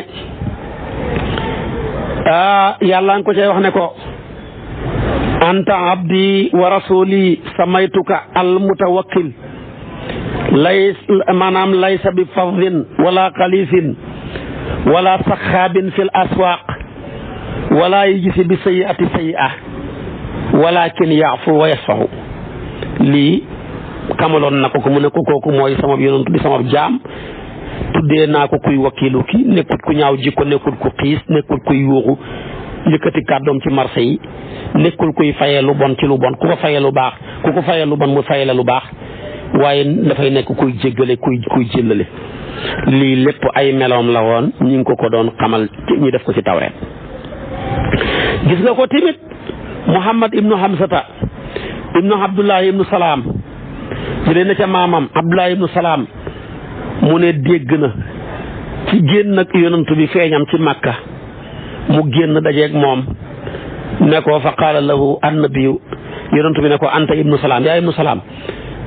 yàlla nga ko cay wax ne ko anta abdi wa rasuli samaytuka al mutawakkil laysa bi fadin wala xalisin wala saxaabin fil aswaaq wala yajzi bi sayyi'ati sayyi'a walakin ya'fu wa yasfahu lii xamaloon na ko mu ne ko kooku mooy sama yonent bi sama jaam tuddee naa ko kuy wakiilu ki nekkut ku ñaaw jikko nekkut ku xiis nekkut kuy yuuxu yëkkati kàddoom ci marché yi nekkul kuy fayee lu bon ci lu bon ku ko fayee lu baax ku ko fayee lu bon mu fayee la lu baax waaye dafay nekk kuy jéggale kuy jëllale lii lépp ay meloom la woon ñi ngi ko doon xamal ñu def ko ci tawreet gis nga ko tamit Muhammad ibnu Hamsata ibnu Abdullahi ibnu Salaam jëlee na ca maamam Abdullahi ibnu Salaam mu ne dégg na ci génn ak yonent bi feeñam ci Makka mu génn dajeeg moom ne ko fa qaala lahu annabiyu yonent bi ne ko anta ibnu salaam yaa ibnu salaam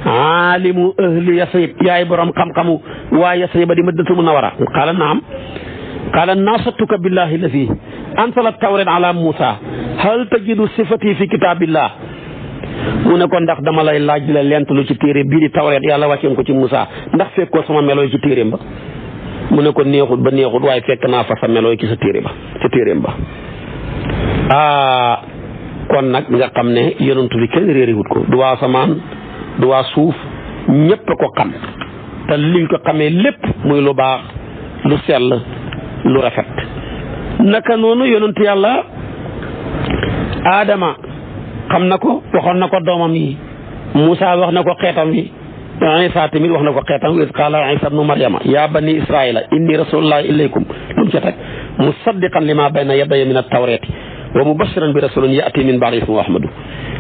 aalimu ahli yasrib yaay borom xam-xamu waa yasriba di madinatul munawwara qaala naam qaala nasatuka billahi alladi anzala tawrat ala Musa hal tajidu sifati fi kitabillah mu ne ko ndax dama lay laaj la lent lu ci téere bii di tawret yàlla wàccoon ko ci Musa ndax fekkoo sama melooy ci téeréem ba mu ne ko neexut ba neexut waaye fekk naa fa sa melooy ci sa téere ba ca téeréem ba kon nag nga xam ne yonent bi kenn réeriwut ko du waa asamaan du waa suuf ñépp ko xam te liñ ko xamee lépp muy lu baax lu sell lu rafet naka noonu yonent yàlla Adama xam na ko waxoon na ko doomam yi Moussa wax na ko xeetam wi Isa tamit wax na ko xeetam wi qaala Isa ibnu Maryama yaa bani Israila inni rasulullahi ilaykum lu mu ca teg musaddiqan lima bayna yadayya min at-tawrati wa mubashiran bi rasulin ya'ti min ba'di ismuhu Ahmadu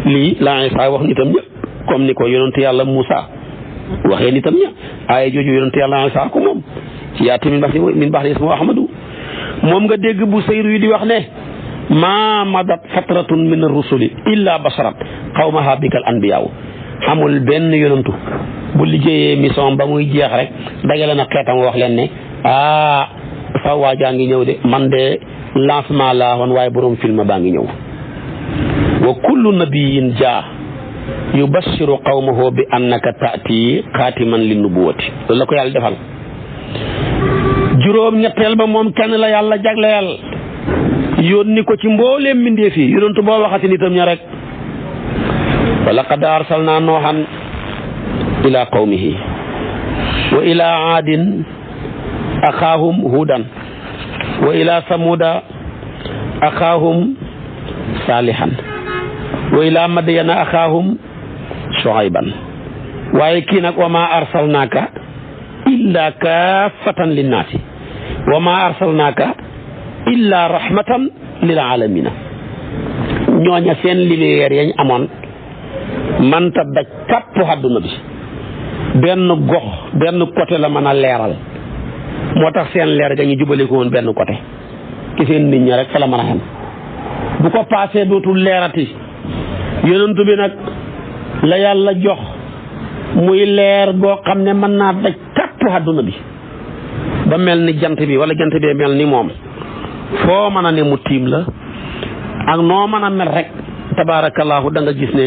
lii la Isa wax nitam ñëpp comme ni ko yonent yàlla Moussa waxee nitam ña ay jooju yonent yàlla Isa ko moom ya'ti min ba'di ismuhu Ahmadu moom nga dégg bu sayru yi di wax ne ma madat fatratun min ar-rusuli illa basharat qawmaha bikal anbiyaaw xamul benn yonantu bu liggéeyee mission ba muy jeex rek dagale na xeetam wax leen ne sa waajaa ngi ñëw de man de lancement laa woon waaye borom film baa ngi ñëw wa kullu nabiyin jaa yubashiru qawmahu bi annaka taati xaatiman li nubuwati loolu la ko yàlla defal juróom ñetteel ba moom kenn la yàlla jagleel yónni ko ci mbooleem mbindeef yi yonentu boo waxati nitam ña rek wa laqad arsalna noohan ila qawmihi wa ila aadin axaahum huudan wa ila samuuda axaahum saalihan wa ila madyana axaahum shuayban waaye kii nag wa ma arsalnaaka illa kaafatan linnaasi wa ma arsalnaaka illa rahmatan lil alamina ñooña seen lumière yañ amoon manta daj kàpp àdduna bi benn gox benn côté la mën a leeral moo tax seen leer ga ñu jubale ko woon benn côté ki seen nit ñi rek fa la mën a xem bu ko paasee dootul leerati yonentu bi nag la yàlla jox muy leer goo xam ne mën naa daj kàpp àdduna bi ba mel ni jant bi wala jant bee mel ni moom foo mën a ne mu tiim la ak noo mën a mel rek tabaarakallaahu da nga gis ne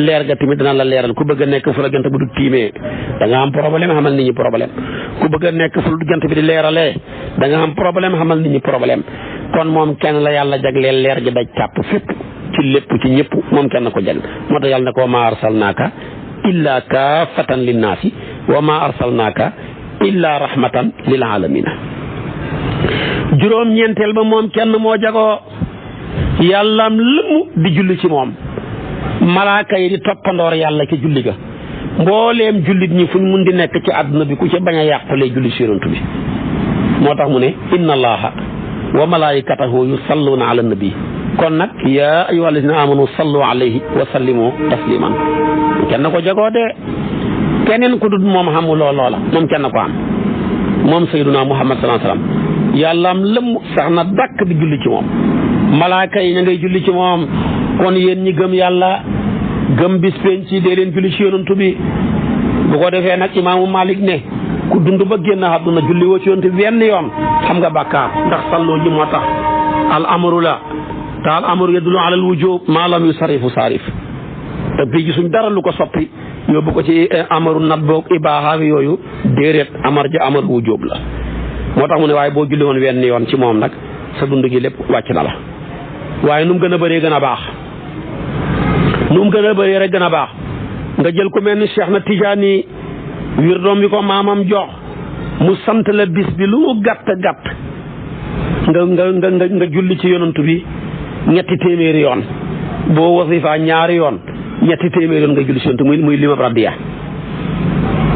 leer ga tamit dana la leeral ku bëgg a nekk fu la jant bi du tiimee da nga am problème xamal nit ñi problème ku bëgg a nekk fu jant bi di leeralee da nga am problème xamal nit ñi problème kon moom kenn la yàlla jagleel leer gi daj kàpp fépp ci lépp ci ñëpp moom kenn ko jag moo tax yàlla ne ko wa maa arsalnaaka illa kaafatan linnaasi wa maa arsalnaaka illa rahmatan lil alamina juróom ñeenteel ba moom kenn moo jagoo yàllaam lëmm di julli ci moom malaaka yi di toppandoor yàlla ci julli ga mbooleem jullit ñi fuñ mun di nekk ci àdduna bi ku ci bañ a yàqulee julli ci yonent bi moo tax mu ne inna allaha wa malaikatahu yusalluna ala nabi kon nag yaa ayyuha alladina amanu sallu alayhi wa sallimu tasliman kenn ko jagoo de keneen ku dul moom xamuloo loola moom kenn ko am moom sayyiduna muhammad sallallahu alayhi wasallam yàllaam lëmm sax na dàkk di julli ci moom malaaka yi ña ngay julli ci moom kon yéen ñi gëm yàlla gëm bis penc ci dee leen julli ci yonantu bi bu ko defee nag imaamu Malik ne ku dund ba génn àdduna julli woo ci yonantu bi benn yoon xam nga bàkkaar ndax salloo ji moo tax al amru la te al amru yadullu ala al wujub maa lam yusarifu sarif te bii gisuñ dara lu ko soppi yóbbu ko ci amaru nat boog ibaaxa yooyu déedéet amar ja amar wujub la moo tax mu ne waaye boo julli woon wenn yoon ci moom nag sa dund gi lépp wàcc na la waaye nu mu gën a bëree gën a baax nu mu gën a bëree rek gën a baax nga jël ko mel ni Cheikh na Tijaani wirdoom bi ko maamam jox mu sant la bis bi lu mu gàtt gàtt nga julli ci yonantu bi ñetti téeméeri yoon boo wasifa ñaari yoon ñetti téeméeri yoon nga julli ci yonantu muy limab raddiya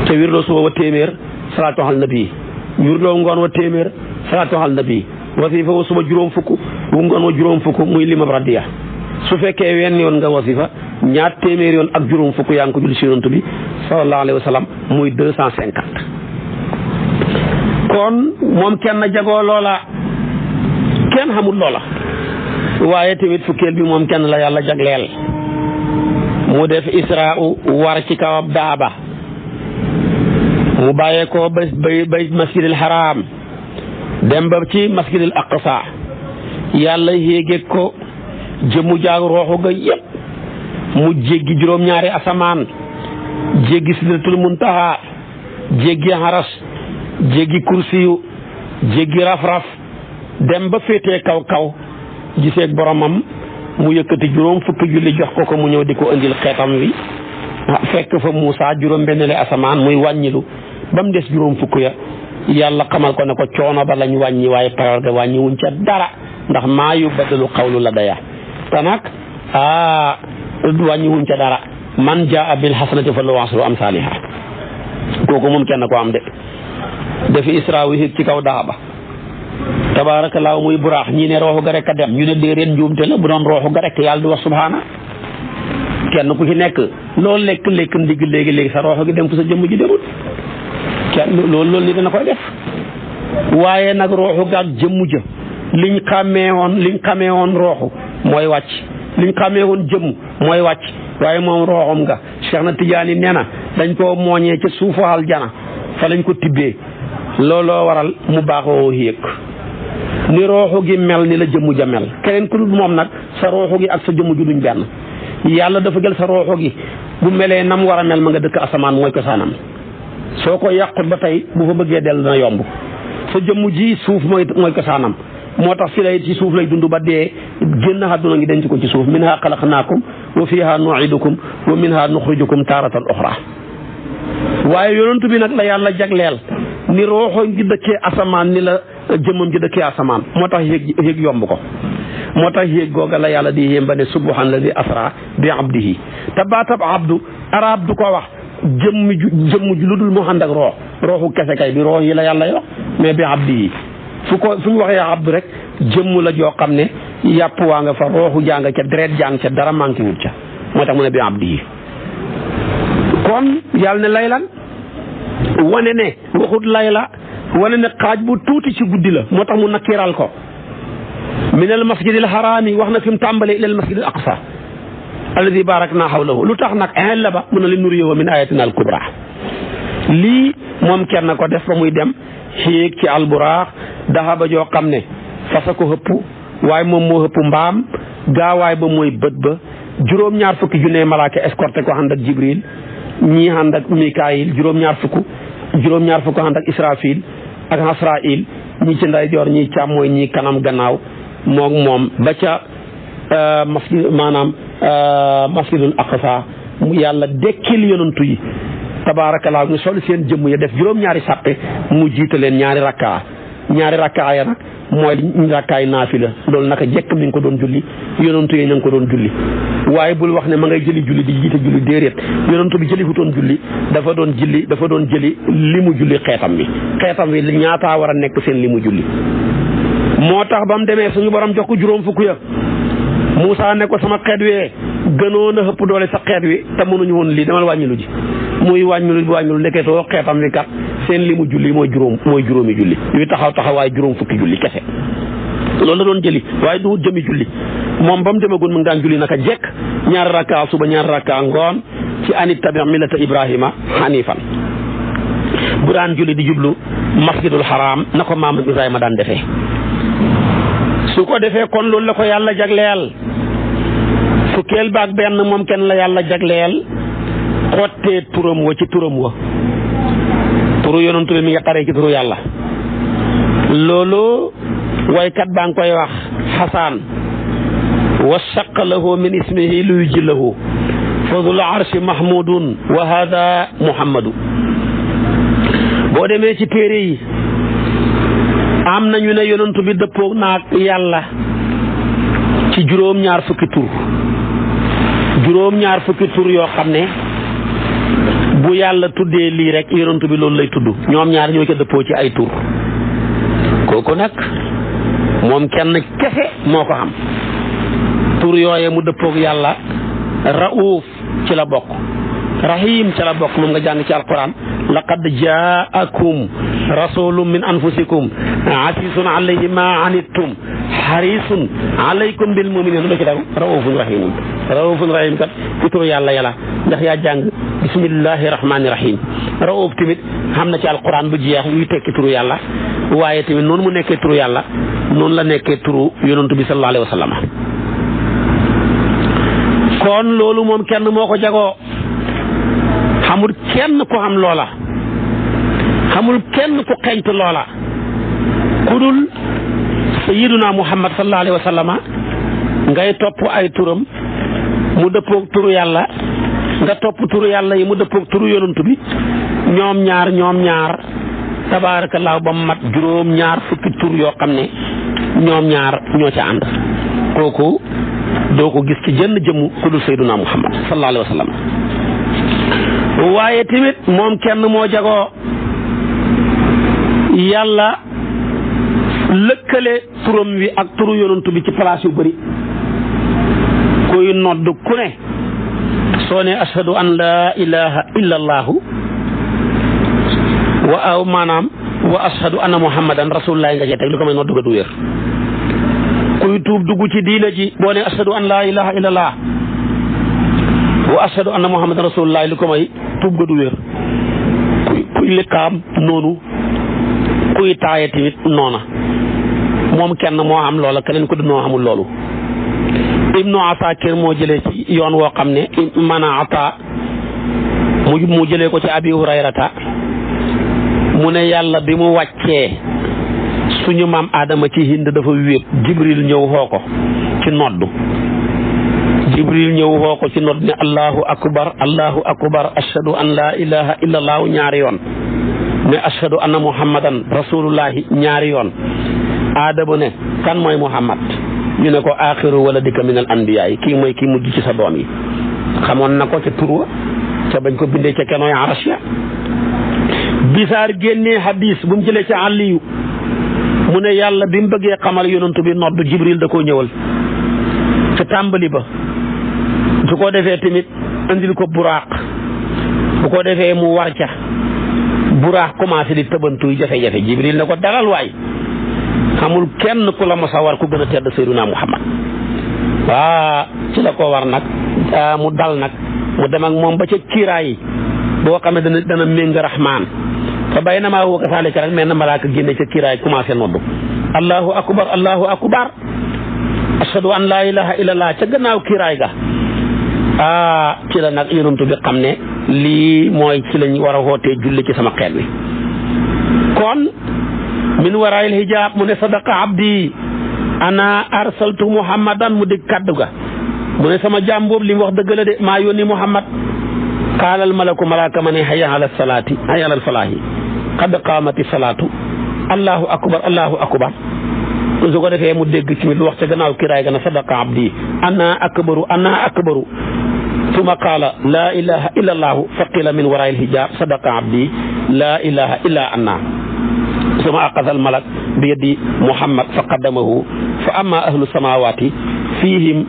te wirdoo suba wa téeméer salaatu ala nabi wirdoo ngoon wa téeméer salaatu ala nabi wasifa wa suba juróom fukk wu ngoon wa juróom fukk muy limab raddiya su fekkee wenn yoon nga wasifa ñaar téeméer yoon ak juróom fukk yaa ngi ko julli ci yonent bi sallallahu alayhi wa sallam muy 250 kon moom kenn jagoo loola kenn xamul loola waaye tamit fukkeel bi moom kenn la yàlla jagleel mu def israa war ci kawab daaba mu bàyyee ko ba masjidil haram dem ba ci masjidil aqsa yàlla yéege ko jëmu jaag rooxu ga yépp mu jéggi juróom-ñaari asamaan jéggi sidratul muntaha jéggi haras jéggi kursiyu jéggi raf-raf dem ba féetee kaw giseeg boromam mu yëkkati juróom fukki julli jox ko mu ñëw di ko indil xeetam wi fekk fa Muusa juróom benn le asamaan muy wàññilu ba mu des juróom fukk ya yàlla xamal ko ne ko coono ba lañ wàññi waaye payoor ga wàññi wuñ ca dara ndax maa yu badalu xawlu la daya te nag wàññi wuñ ca dara man jaa bil hasanati falahu ashru amsaaliha kooku moom kenn ko am de dafi isra wi ci kaw daaba tabaarakallaahu muy buraax ñii ne rooxu ga rek a dem ñu ne déedéet njuumte la bu doon rooxu ga rek yàlla di wax subhaana kenn ku ci nekk loolu lekk ndigg léegi sa rooxu gi dem fu sa jëmm ji demul kenn loolu ni dana koy def waaye nag rooxu ga ak jëmm ja liñ xamee woon rooxu mooy wàcc liñ xamee woon jëmm mooy wàcc waaye moom rooxum nga Cheikh na Tijaani nee na dañ koo mooñee ca suufu aljana fa lañ ko tibbee looloo waral mu baaxoo yéeg ni rooxu gi mel ni la jëmm ja mel keneen ku dul moom nag sa rooxu gi ak sa jëmm ju duñ benn yàlla dafa jël sa rooxu gi bu melee nam war a mel ma nga dëkk asamaan mooy cosaanam soo ko yàqut ba tey bu fa bëggee dellu dina yomb sa jëmm ji suuf mooy cosaanam moo tax fi lay ci suuf lay dund ba dee génn àdduna ngi denc ko ci suuf minha xalaqnaakum wa fiha nu'idukum wa minha nuxrijukum taaratan uxra waaye yonent bi nag la yàlla jagleel ni rooxo ngi dëkkee asamaan ni la jëmmam ji dëkkee asamaan moo tax yéeg yomb ko moo tax yéeg googa la yàlla di yéem ba ne subhaan la di asra bi abdihi te baatab abdu arab du ko wax jëmm ju lu dul mu ànd ak rooxu kese kay bi roox yi la yàlla wax mais bi abdihi fu ñu waxee abdu rek jëmm la joo xam ne yàpp waa nga fa rooxu jàng ca deret jàng ca dara manqué wut ca moo tax mu ne bi abdihi kon yàlla ne laylan wane ne waxut layla wane ne xaaj bu tuuti ci guddi la moo tax mu nakkiral ko min al masjidil harami wax na fi mu tàmbalee ila al masjidil aqsa alladi barakna hawlahu lu tax nag la ba mun na li nuriyahu min ayatina al kubra lii moom kenn ko def ba muy dem xiig ci alburaax daxa ba joo xam ne fasa ko hëpp waaye moom moo hëpp mbaam gaawaay ba mooy bët ba juróom-ñaar fukki junne malaaka escorté ko ànd ak jibril ñii ànd ak mikaayil juróom-ñaar fukk ànd ak israfil ak hasrail ñii ci ndeyjoor ñii càmmooy ñii kanam gannaaw moom ba ca masjidul aqsa mu yàlla dekkil yonantu yi tabaarakallaa ñu sol seen jëmm ya def juróom-ñaari sàppe mu jiite leen ñaari rakkaa ya nag mooy rakkaay naafila loolu naka jekk mi ngi ko doon julli yonantu yi ña ngi ko doon julli waaye bul wax ne ma ngay jëli julli di jiite julli déedéet yonantu bi jëli fu doon julli dafa doon jëli li mu julli xeetam bi ñaataa war a nekk seen li mu julli moo tax ba mu demee suñu borom jox ko juróom fukk ya Moussa ne ko sama xeet wee gënoon a ëpp doole sa xeet wi te mënuñu woon lii demal wàññilu ji muy wàññilu ndeketoo xeetam wi kat seen li mu julli mooy juróomi julli yuy taxawaay juróom fukki julli kese loolu la doon jëli waaye du jëmi julli moom ba mu demagoon mu ngi daan julli naka jekk ñaari rakka suba ñaari rakka ngoon ci anit tabi millata Ibrahima hanifan bu daan julli di jublu masjidul haram na ko maam Ibrahima daan defee su ko defee kon loolu la ko yàlla jagleel fukkeel baak benn moom kenn la yàlla jagleel xottee turam wa ci turam wa turu yonantu bi mi nga xaree ci turu yàlla loolu waykat baa ngi koy wax xasaan wa shaqa lahu min ismihi luy ji lahu fa dul arshi mahmudun wa hada muhammadu boo demee ci téere yi am nañu ne yonantu bi dëppoo naag yàlla ci juróom-ñaar fukki tur yoo xam ne bu yàlla tuddee lii rek yonantu bi loolu lay tudd ñoom ñaar ñoo ca dëppoo ci ay tur kooku nag moom kenn kese moo ko xam tur yooye mu dëppoog yàlla rauf ci la bokk rahim ca la bokk moom nga jàng ci alquran laqad jaakum rasulun min anfusikum asisun alayhi ma anittum harisun alaykum bil mu'minin lu ci daw raufun rahim kat ci turu yàlla yàlla ndax yaa jàng bismillahi rahmani rahim rauf tamit xam na ci alquran bu jeex yuy tekki turu yàlla waaye tamit noonu mu nekkee turu yàlla noonu la nekkee turu yonantu bi sallallahu alayhi wa sallam kon loolu moom kenn moo ko jagoo xamul kenn ku xam loola xamul kenn ku xeñtu loola ku dul sayyiduna muhammad sallallahu alayhi wa sallama ngay topp ay turam mu dëppoog turu yàlla nga topp turu yàlla yi mu dëppoog turu yonantu bi ñoom ñaar tabaarakallaahu ba mu mat juróom ñaar fukki tur yoo xam ne ñoom ñaar ñoo ca ànd kooku doo ko gis ci jënn jëmu ku dul sayyiduna muhammad sallallahu alayhi wa sallam waaye tamit moom kenn moo jagoo yàlla lëkkale turam wi ak turu yonantu bi ci place yu bëri kuy nodd ku ne soo ne ashhadu an laa ilaha illa allahu wa ashhadu anna muhammadan rasulullah nga cee teg lu ko may nodd ga du wér kuy tuub dugg ci diina ji boo ne ashhadu an laa ilaha illa allah wa ashhadu anna muhammadan rasulullah lu ko may tuub ga du wér kuy liqaam noonu kuy taaye tamit noona moom kenn moo am loola keneen ku du noo xamul loolu ibnu asakir moo jëlee ci yoon woo xam ne maanaam ata mu jëlee ko ci abi hurayrata mu ne yàlla bi mu wàccee suñu maam Adama ci Hind dafa wéet Jibril ñëw xoo ko ci noddu ne allahu akbar ashhadu an laa ilaha illa allahu ñaari yoon ne ashhadu anna muhammadan rasulullahi ñaari yoon Adama ne kan mooy muhammad ñu ne ko axiru waladika min al anbiya yi kii mooy kii mujj ci sa doom yi xamoon na ko ca turwa ca bañ ko bindee ca kenooy arasya bisaar génnee hadis bu mu jëlee ci àlliyu mu ne yàlla bi mu bëggee xamal yonantu bi noddu Jibril da koo ñëwal ca tàmbali ba su ko defee tamit andil ko buraaq bu ko defee mu war ca buraax commencé di tëbantuy jafe-jafe Jibril ne ko dalal waay xamul kenn ku la mos a war ku gën a tedd Seydina Muhammad ci la ko war nag mu dal nag mu dem ak moom ba ca kiiraay yi boo xam ne dana méng rahmaan fa bay na maa woo ko saalika rek mel na malaaka génne ca kiiraay commencé noddu allahu akbar ashhadu an laa ilaha illallah ca gannaaw kiiraay ga ci la nag yonantu bi xam ne lii mooy ci lañ war a wootee julli ci sama xeet wi kon min waraayil hijab mu ne sadaqa abdi ana arsaltu muhammadan mu dig kaddu ga mu ne sama jaam boobu li mu wax dëgg la de maa yónni muhammad qaalal malaku malaaka ma ne hayya ala salaati hayya ala falaahi qad qaamati salaatu allahu akbar su ko defee mu dégg ci lu wax ca gannaaw kiraay ga na sadaqa abdi ana akbaru summa qaala laa ilaha illa allahu fa qila min waraayil hijab sadaqa abdi laa ilaha illa anna summa aqaza al malak bi yadi muhammad fa qaddamahu fa amma ahlu samawati fihim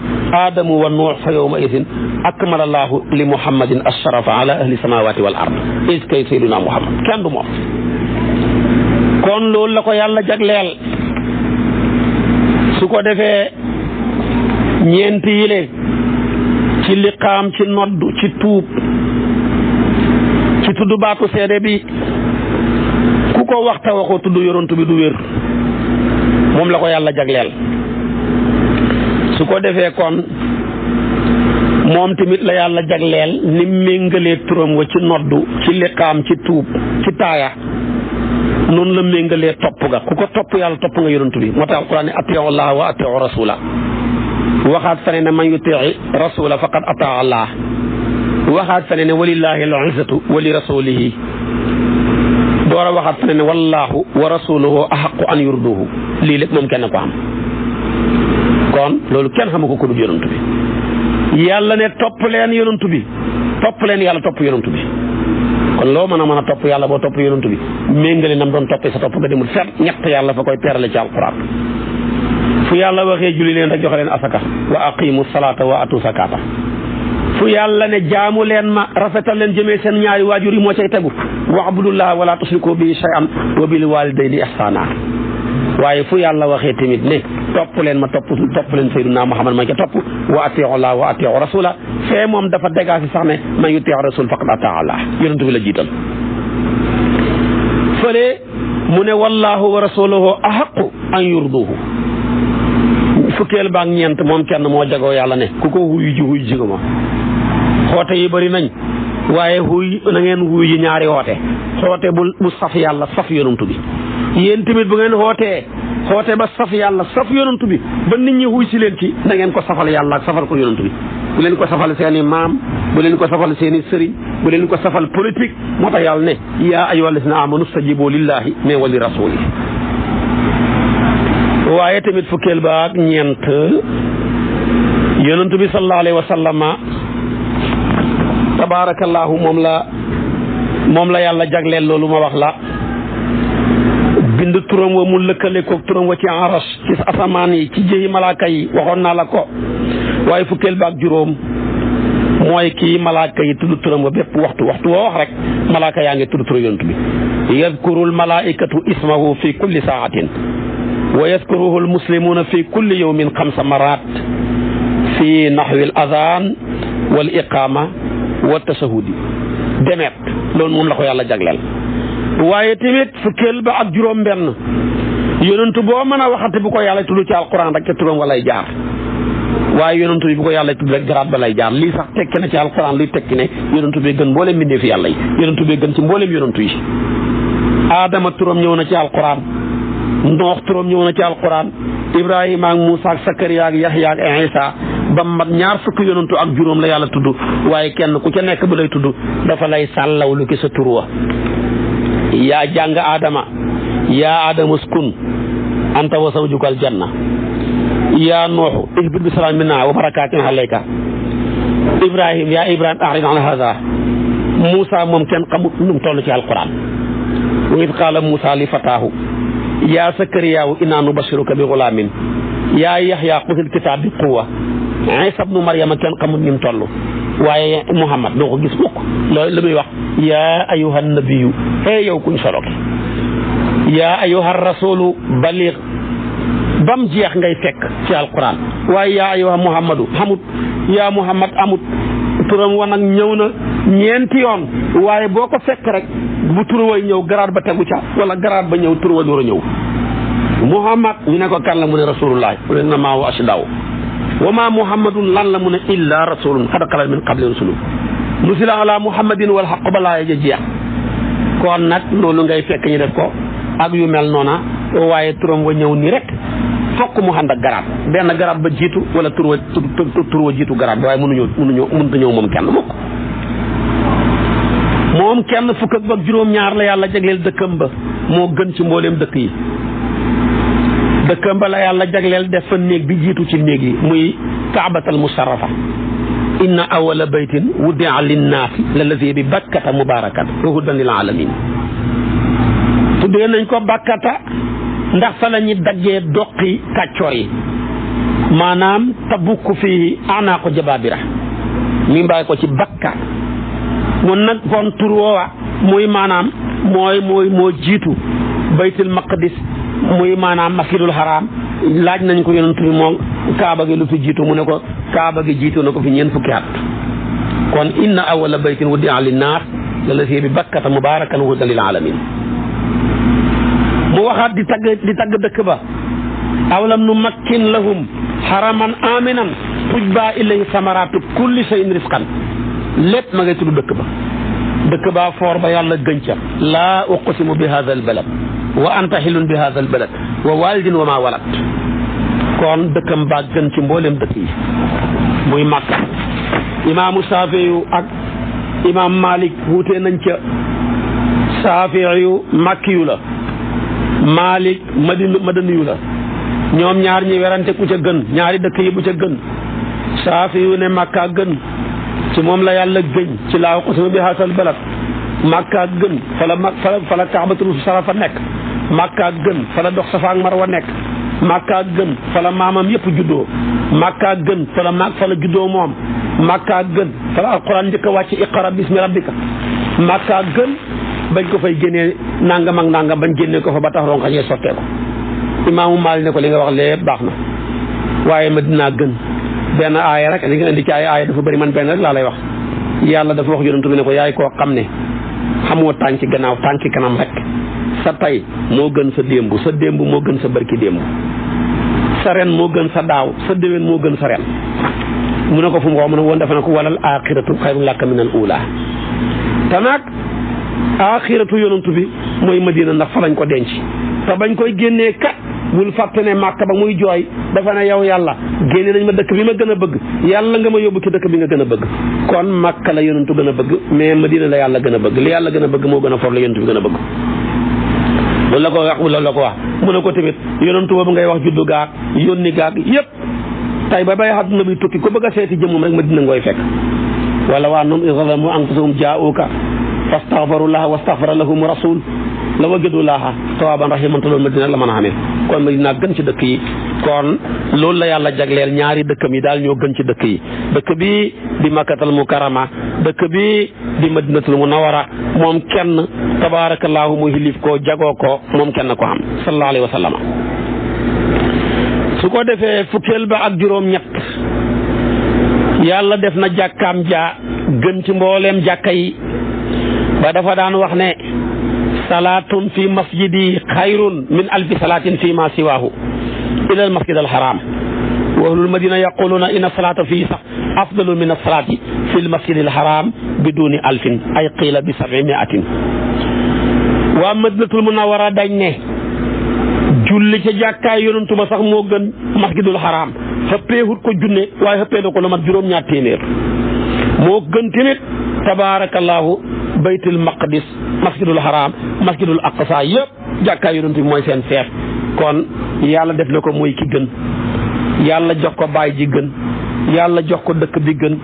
adamu wa nuux fa yawma idin akmala allahu li muhammadin asharafa ala ahli samawati wal ard is kay sayyiduna muhammad kenn du moom kon loolu la ko yàlla jagleel su ko defee ñeenti yile ci liqaam ci noddu ci tuub ci tudd baatu seede bi ku ko waxta waxoo tudd yorontu bi du wér moom la ko yàlla jagleel su ko defee kon moom tamit la yàlla jagleel ni méngalee turam wa ci noddu ci liqaam ci tuub ci taaya noonu la méngalee topp ga ku ko topp yàlla topp nga yorontu bi moo tax alquran ne atiu allah wa atiu rasula waxaat fene ne man yutii rasula faqad ataa allah waxaat fene ne walillahi al izzatu wa li rasulihi door a waxaat fene ne wallahu wa rasuluhu ahaqu an yurduhu lii lépp moom kenn ko am kon loolu kenn xamu ko ku dul yonantu bi yàlla ne topp leen yonantu bi topp leen yàlla topp yonantu bi kon loo mën a topp yàlla boo topp yonantu bi méngale nam doon toppee sa topp nga demul fet ñett yàlla fa koy teerale ci alquran fu yàlla waxee julli leen rek joxe leen asaka wa aqimu salata wa atu zakata fu fu yàlla ne jaamu leen ma rafetal leen jëmee seen ñaari waajur yi moo cay tegu wa'budullaha wala tushriku bihi shay'an wa bil walidayni ihsana waaye fu yàlla waxee tamit ne topp leen ma topp leen sayyiduna Muhammad ma ca topp wa atii'u Allah wa atii'u rasula fee moom dafa dégaasi sax ne man yutii'u rasul faqad ataa Allah yonent bi la jiital fële mu ne wallahu wa rasuluhu ahaqqu an yurduhu fukkeel baak ñeent moom kenn moo jagoo yàlla ne ku ko wuyu ji ma xoote yi bëri nañ waaye na ngeen wuyu ji ñaari xoote xoote bu saf yàlla saf yonantu bi yéen tamit bu ngeen xoote ba saf yàlla saf yonantu bi ba nit ñi wuy si leen ci na ngeen ko safal yàlla ak safal ko yonantu bi bu leen ko safal seen i maam bu leen ko safal seen i sëriñ bu leen ko safal politique moo tax yàlla ne yaa ayyuhal lazina amanu stajibu lillahi mais wa li rasuli waaye tamit fukkeel ba ak ñeent yonantu bi sallallahu alayhi wa sallama tabarakallahu moom la yàlla jagleel loolu ma wax la bind turam wa mu lëkkale ko turam wa ci aras ci asamaan yi ci jëyi malaaka yi waxoon naa la ko waaye fukkeel ba ak juróom mooy kii malaaka yi tudd turam wa bépp waxtu woo wax rek malaaka yaa ngi tudd turam yonent bi yadkurul malaikatu ismahu fi kulli saatin wa yadkuruhu al muslimuna fi kulli yawmin 5 marat fi nahwi al adhan wal iqama wa tashahudi demet loolu moom la ko yàlla jagleel waaye tamit fukkeel ba ak juróom benn yonentu boo mën a waxante bu ko yàlla tudd ci alquran rek ca turam walay jaar waaye yonentu bi bu ko yàlla tudd rek garaat ba lay jaar lii sax tekki na ci alquran luy tekki ne yonentu bi gën mboolem mbindee fi yàlla yi yonentu bi gën ci mboolem yonentu yi Adama turam ñëw na ci alquran Noox turam ñëw na ci alquran Ibrahima ak Moussa ak Sakariya ak Yahya ak Isa ba mat ñaar fukki yonentu ak juróom la yàlla tudd waaye kenn ku ca nekk bu lay tudd dafa lay sàllawlu ki sa tur wa yaa jàng Adama yaa Adama uskun anta wa zawjuka aljanna yaa Nuuhu ihbit bi salaamin minna wa barakaatin alayka Ibrahim yaa Ibrahim a'rid an haaza Moussa moom kenn xamut nu mu toll ci alquran wa id qaala Moussa li fataahu yaa Sakariyaahu innaa nubashiruka bi ghulaamin yaa Yahya xuzil kitaab bi quwwa Isa ibnu Maryama kenn xamut ni mu toll waaye Muhammad doo ko gis mukk loolu la muy wax yaa ayyuhan nabiyyu yow kuñ solo ki yaa ayyuhar rasulu baligh bam jeex ngay fekk ci alquran waaye yaa ayyuha Muhammadu xamut yaa Muhammad amut turam wa nag ñëw na ñeenti yoon waaye boo ko fekk rek bu tur way ñëw garaat ba tegu ca wala garaat ba ñëw tur wa door a ñëw Muhammad ñu ne ko kan la mu ne rasulullah mu ne na maa wa asdaw wa ma Muhammadun lan la mu ne illa rasulun qad xalat min qabli rusulu nusila ala Muhammadin wal haqq balaa ja jeex kon nag loolu ngay fekk ñu def ko ak yu mel noona waaye turam wa ñëw nii rek fokk mu ànd ak garaat benn garaat ba jiitu wala tur wa jiitu garaat bi waaye mënut a ñëw moom kenn mukk moom kenn fukk ak juróom-ñaar la yàlla jagleel dëkkam ba moo gën ci mbooleem dëkk yi dëkkam ba la yàlla jagleel def fa néeg bi jiitu ci néeg yi muy kaabatal musharrafa inna awwala baytin wudi'a linnaasi lallazi bi bakkata mubarakan wa hudan lil alamin tuddee nañ ko bakkata ndax fa la ñuy daggee doqi kàccoor yi maanaam tabukku fii anaaqu jabaabira mi mbaay ko ci bakka mun nag kon tur woowa muy maanaam moo jiitu baytul maqdis muy maanaam masjidul haram laaj nañ ko yonent bi moom kaaba gi lu fi jiitu mu ne ko kaaba gi jiitu na ko fi ñeent fukki at kon inna awwala baytin wudi'a linnaas lallazi bi bakkata mubarakan wa hudan lil alamin mu waxaat di tagg dëkk ba awalam nu makkin lahum haraman aminan tujba ilayhi samaratu kulli shay'in rizqan lépp ma ngay tudd dëkk ba foor ba yàlla gënca laa uqsimu bi hadha al balad wa anta hilun bi hadha al balad wa walidin wa ma walad kon dëkkam baa gën ci mboolem dëkk yi muy Makka imaamu Saafiyu ak imaam Malik wuute nañ ca Saafiyu makkiyu la Malik madaniyu la ñoom ñaar ñi werante ku ca gën ñaari dëkk yi bu ca gën Saafiyu ne Makka gën ci moom la yàlla gëñ ci laa uqsimu bi haazal balad Makka gën fa la Kaabatul Musharrafa nekk Makka gën fa la dox Safa ak Marwa nekk Makka gën fa la maamam yëpp juddoo Makka gën fa la juddoo moom Makka gën fa la alquran njëkk a wàcc iqra bismi rabbika Makka gën bañ ko fay génnee nangam ak nangam bañ génnee ko fa ba tax ronka ñee sottee ko imaamu Maalik ne ko li nga wax lépp baax na waaye Madina gën benn aaya rek li nga indi ci ay aaya dafa bëri man benn rek laa lay wax yàlla dafa wax yonent bi ne ko yaay koo xam ne xamoo tànki gannaaw tànki kanam rek sa tay moo gën sa démb moo gën sa barki démb sa ren moo gën sa daaw sa déwén moo gën sa ren mu ne ko fu mu ko mu ne woon dafa ne ko walal axiratu xayrun laka minal uula te nag axiratu yonent bi mooy Madina ndax fa lañ ko denc te bañ koy génnee kat bul fàtte ne Màkka ba muy jooy dafa ne yow yàlla génne nañ ma dëkk bi ma gën a bëgg yàlla nga ma yóbbu ci dëkk bi nga gën a bëgg kon Màkka la yonentu gën a bëgg mais Madina la yàlla gën a bëgg li yàlla gën a bëgg moo gën a for la yonentu bi gën a bëgg loolu la ko wax mu ne ko tamit yonentu boobu ngay wax juddu gaag yónni gaag yëpp tay ba bay àdduna bi tukki ko bëgg a seeti jëmmum rek Madina ngoy fekk wala waa noom izalamu anfusahum jaa'uuka fastaghfirullaha wastaghfara lahum rasul la wajadullaha tawaaban rahiman te loolu Madina la mën a xamee kon Madina gën ci dëkk yi kon loolu la yàlla jagleel ñaari dëkkam yi daal ñoo gën ci dëkk yi dëkk bi di makkatal mukarrama dëkk bi di madinatul munawwara moom kenn tabaarakallaahu mu hilif ko jagoo ko moom kenn ko am sallallahu alayhi wa sallam su ko defee fukkeel ba ak juróom ñett yàlla def na jàkkaam ja gën ci mbooleem jàkka yi ba dafa daan wax ne salaatun fi masjidi xayrun min alfi salaatin fi ma siwaahu ila al masjid al haram wa ahlul madina yaquluna inna salaata fii sax afdalu min as-salaati fi al masjid al haram biduni alfin ay qiila bi 700 waa madinatul munawwara dañ ne julli ca jàkkaay yonantu ba sax moo gën masjidul haram xëppeewut ko junne waaye xëppee na ko lu mat juróom-ñaar téeméer moo gën tamit tabaarakallaahu baytul maqdis masjidul haram masjidul aqsa yëpp jàkkaay yonent bi mooy seen seef kon yàlla def na ko mooy ki gën yàlla jox ko baay ji gën yàlla jox ko dëkk bi gën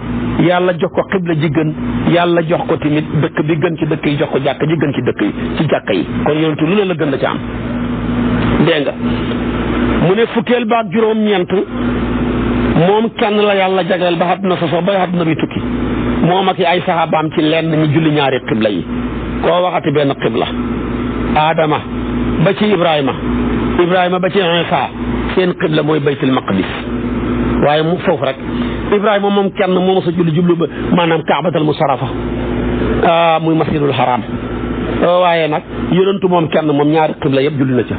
yàlla jox ko xibla ji gën yàlla jox ko tamit dëkk bi gën ci dëkk yi jox ko jàkk ji gën ci dëkk yi ci jàkka yi kon yonent lu ne la gën la ci am dégg nga mu ne fukkeel ba ak juróom-ñeent moom kenn la yàlla jagleel ba àdduna sosoo ba àdduna bi tukki moom ak ay saxaabaam ci lenn ñu julli ñaari xibla yi koo waxati benn xibla Adama ba ci Ibrahima ba ci Isa seen xibla mooy baytul maqdis waaye mu foofu rek Ibrahima moom kenn moo mos a julli jublu ba maanaam kaabatal musarrafa muy masjidul haram waaye nag yonentu moom kenn moom ñaari xibla yëpp julli na ca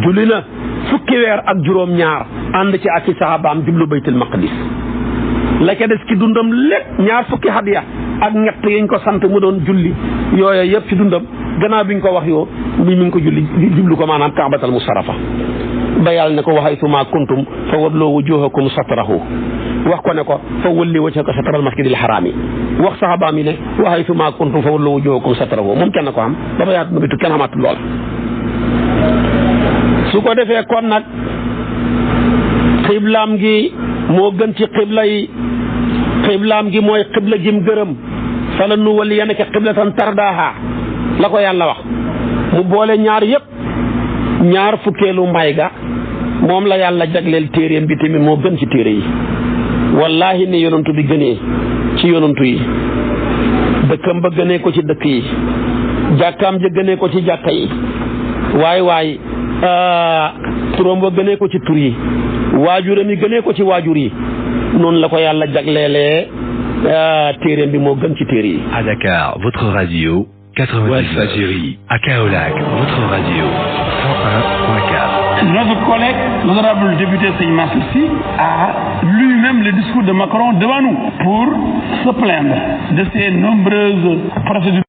julli na fukki weer ak juróom-ñaar ànd ci ak i saxaabaam jublu baytul maqdis la ca des ci dundam lépp ñaar fukki hadiya ak ñett yiñ ko sant mu doon julli yooyu yëpp ci dundam gannaaw biñ ko wax yoo mi ngi ko julli jublu ko maanaam kaabatal musarrafa ba yàlla ne ko wa haythuma kuntum fa wallu wujuhakum satrahu wax ko ne ko fa walli wajhaka satral masjidil harami wax saxaabaam yi ne wa haythuma kuntum fa wallu wujuhakum satrahu moom kenn ko am ba ba yaatu bitu kenn xamatul lool su ko defee kon nag xiblaam gi moo gën ci xibla yi xiblaam gi mooy xibla jim gërëm fa la nu waliyannaka qiblatan tardaaha la ko yàlla wax mu boole ñaar yëpp ñaar fukkeelu may ga moom la yàlla jagleel téeréem bi tamit moo gën ci téere yi wallahi ne yonantu bi gënee ci yonantu yi dëkkam ba gënee ko ci dëkk yi jàkkaam ja gënee ko ci jàkka yi waay turam ba gënee ko ci tur yi waajuram yi gënee ko ci waajur yi noonu la ko yàlla jagleelee téeréem bi moo gën ci téere yi. À Dakar, votre radio 99. Walfadjri. À Kaolack, votre radio 101.4. Notre collègue, l'honorable député Seydi Mansour Sy, a lui-même le discours de Macron devant nous pour se plaindre de ces nombreuses procédures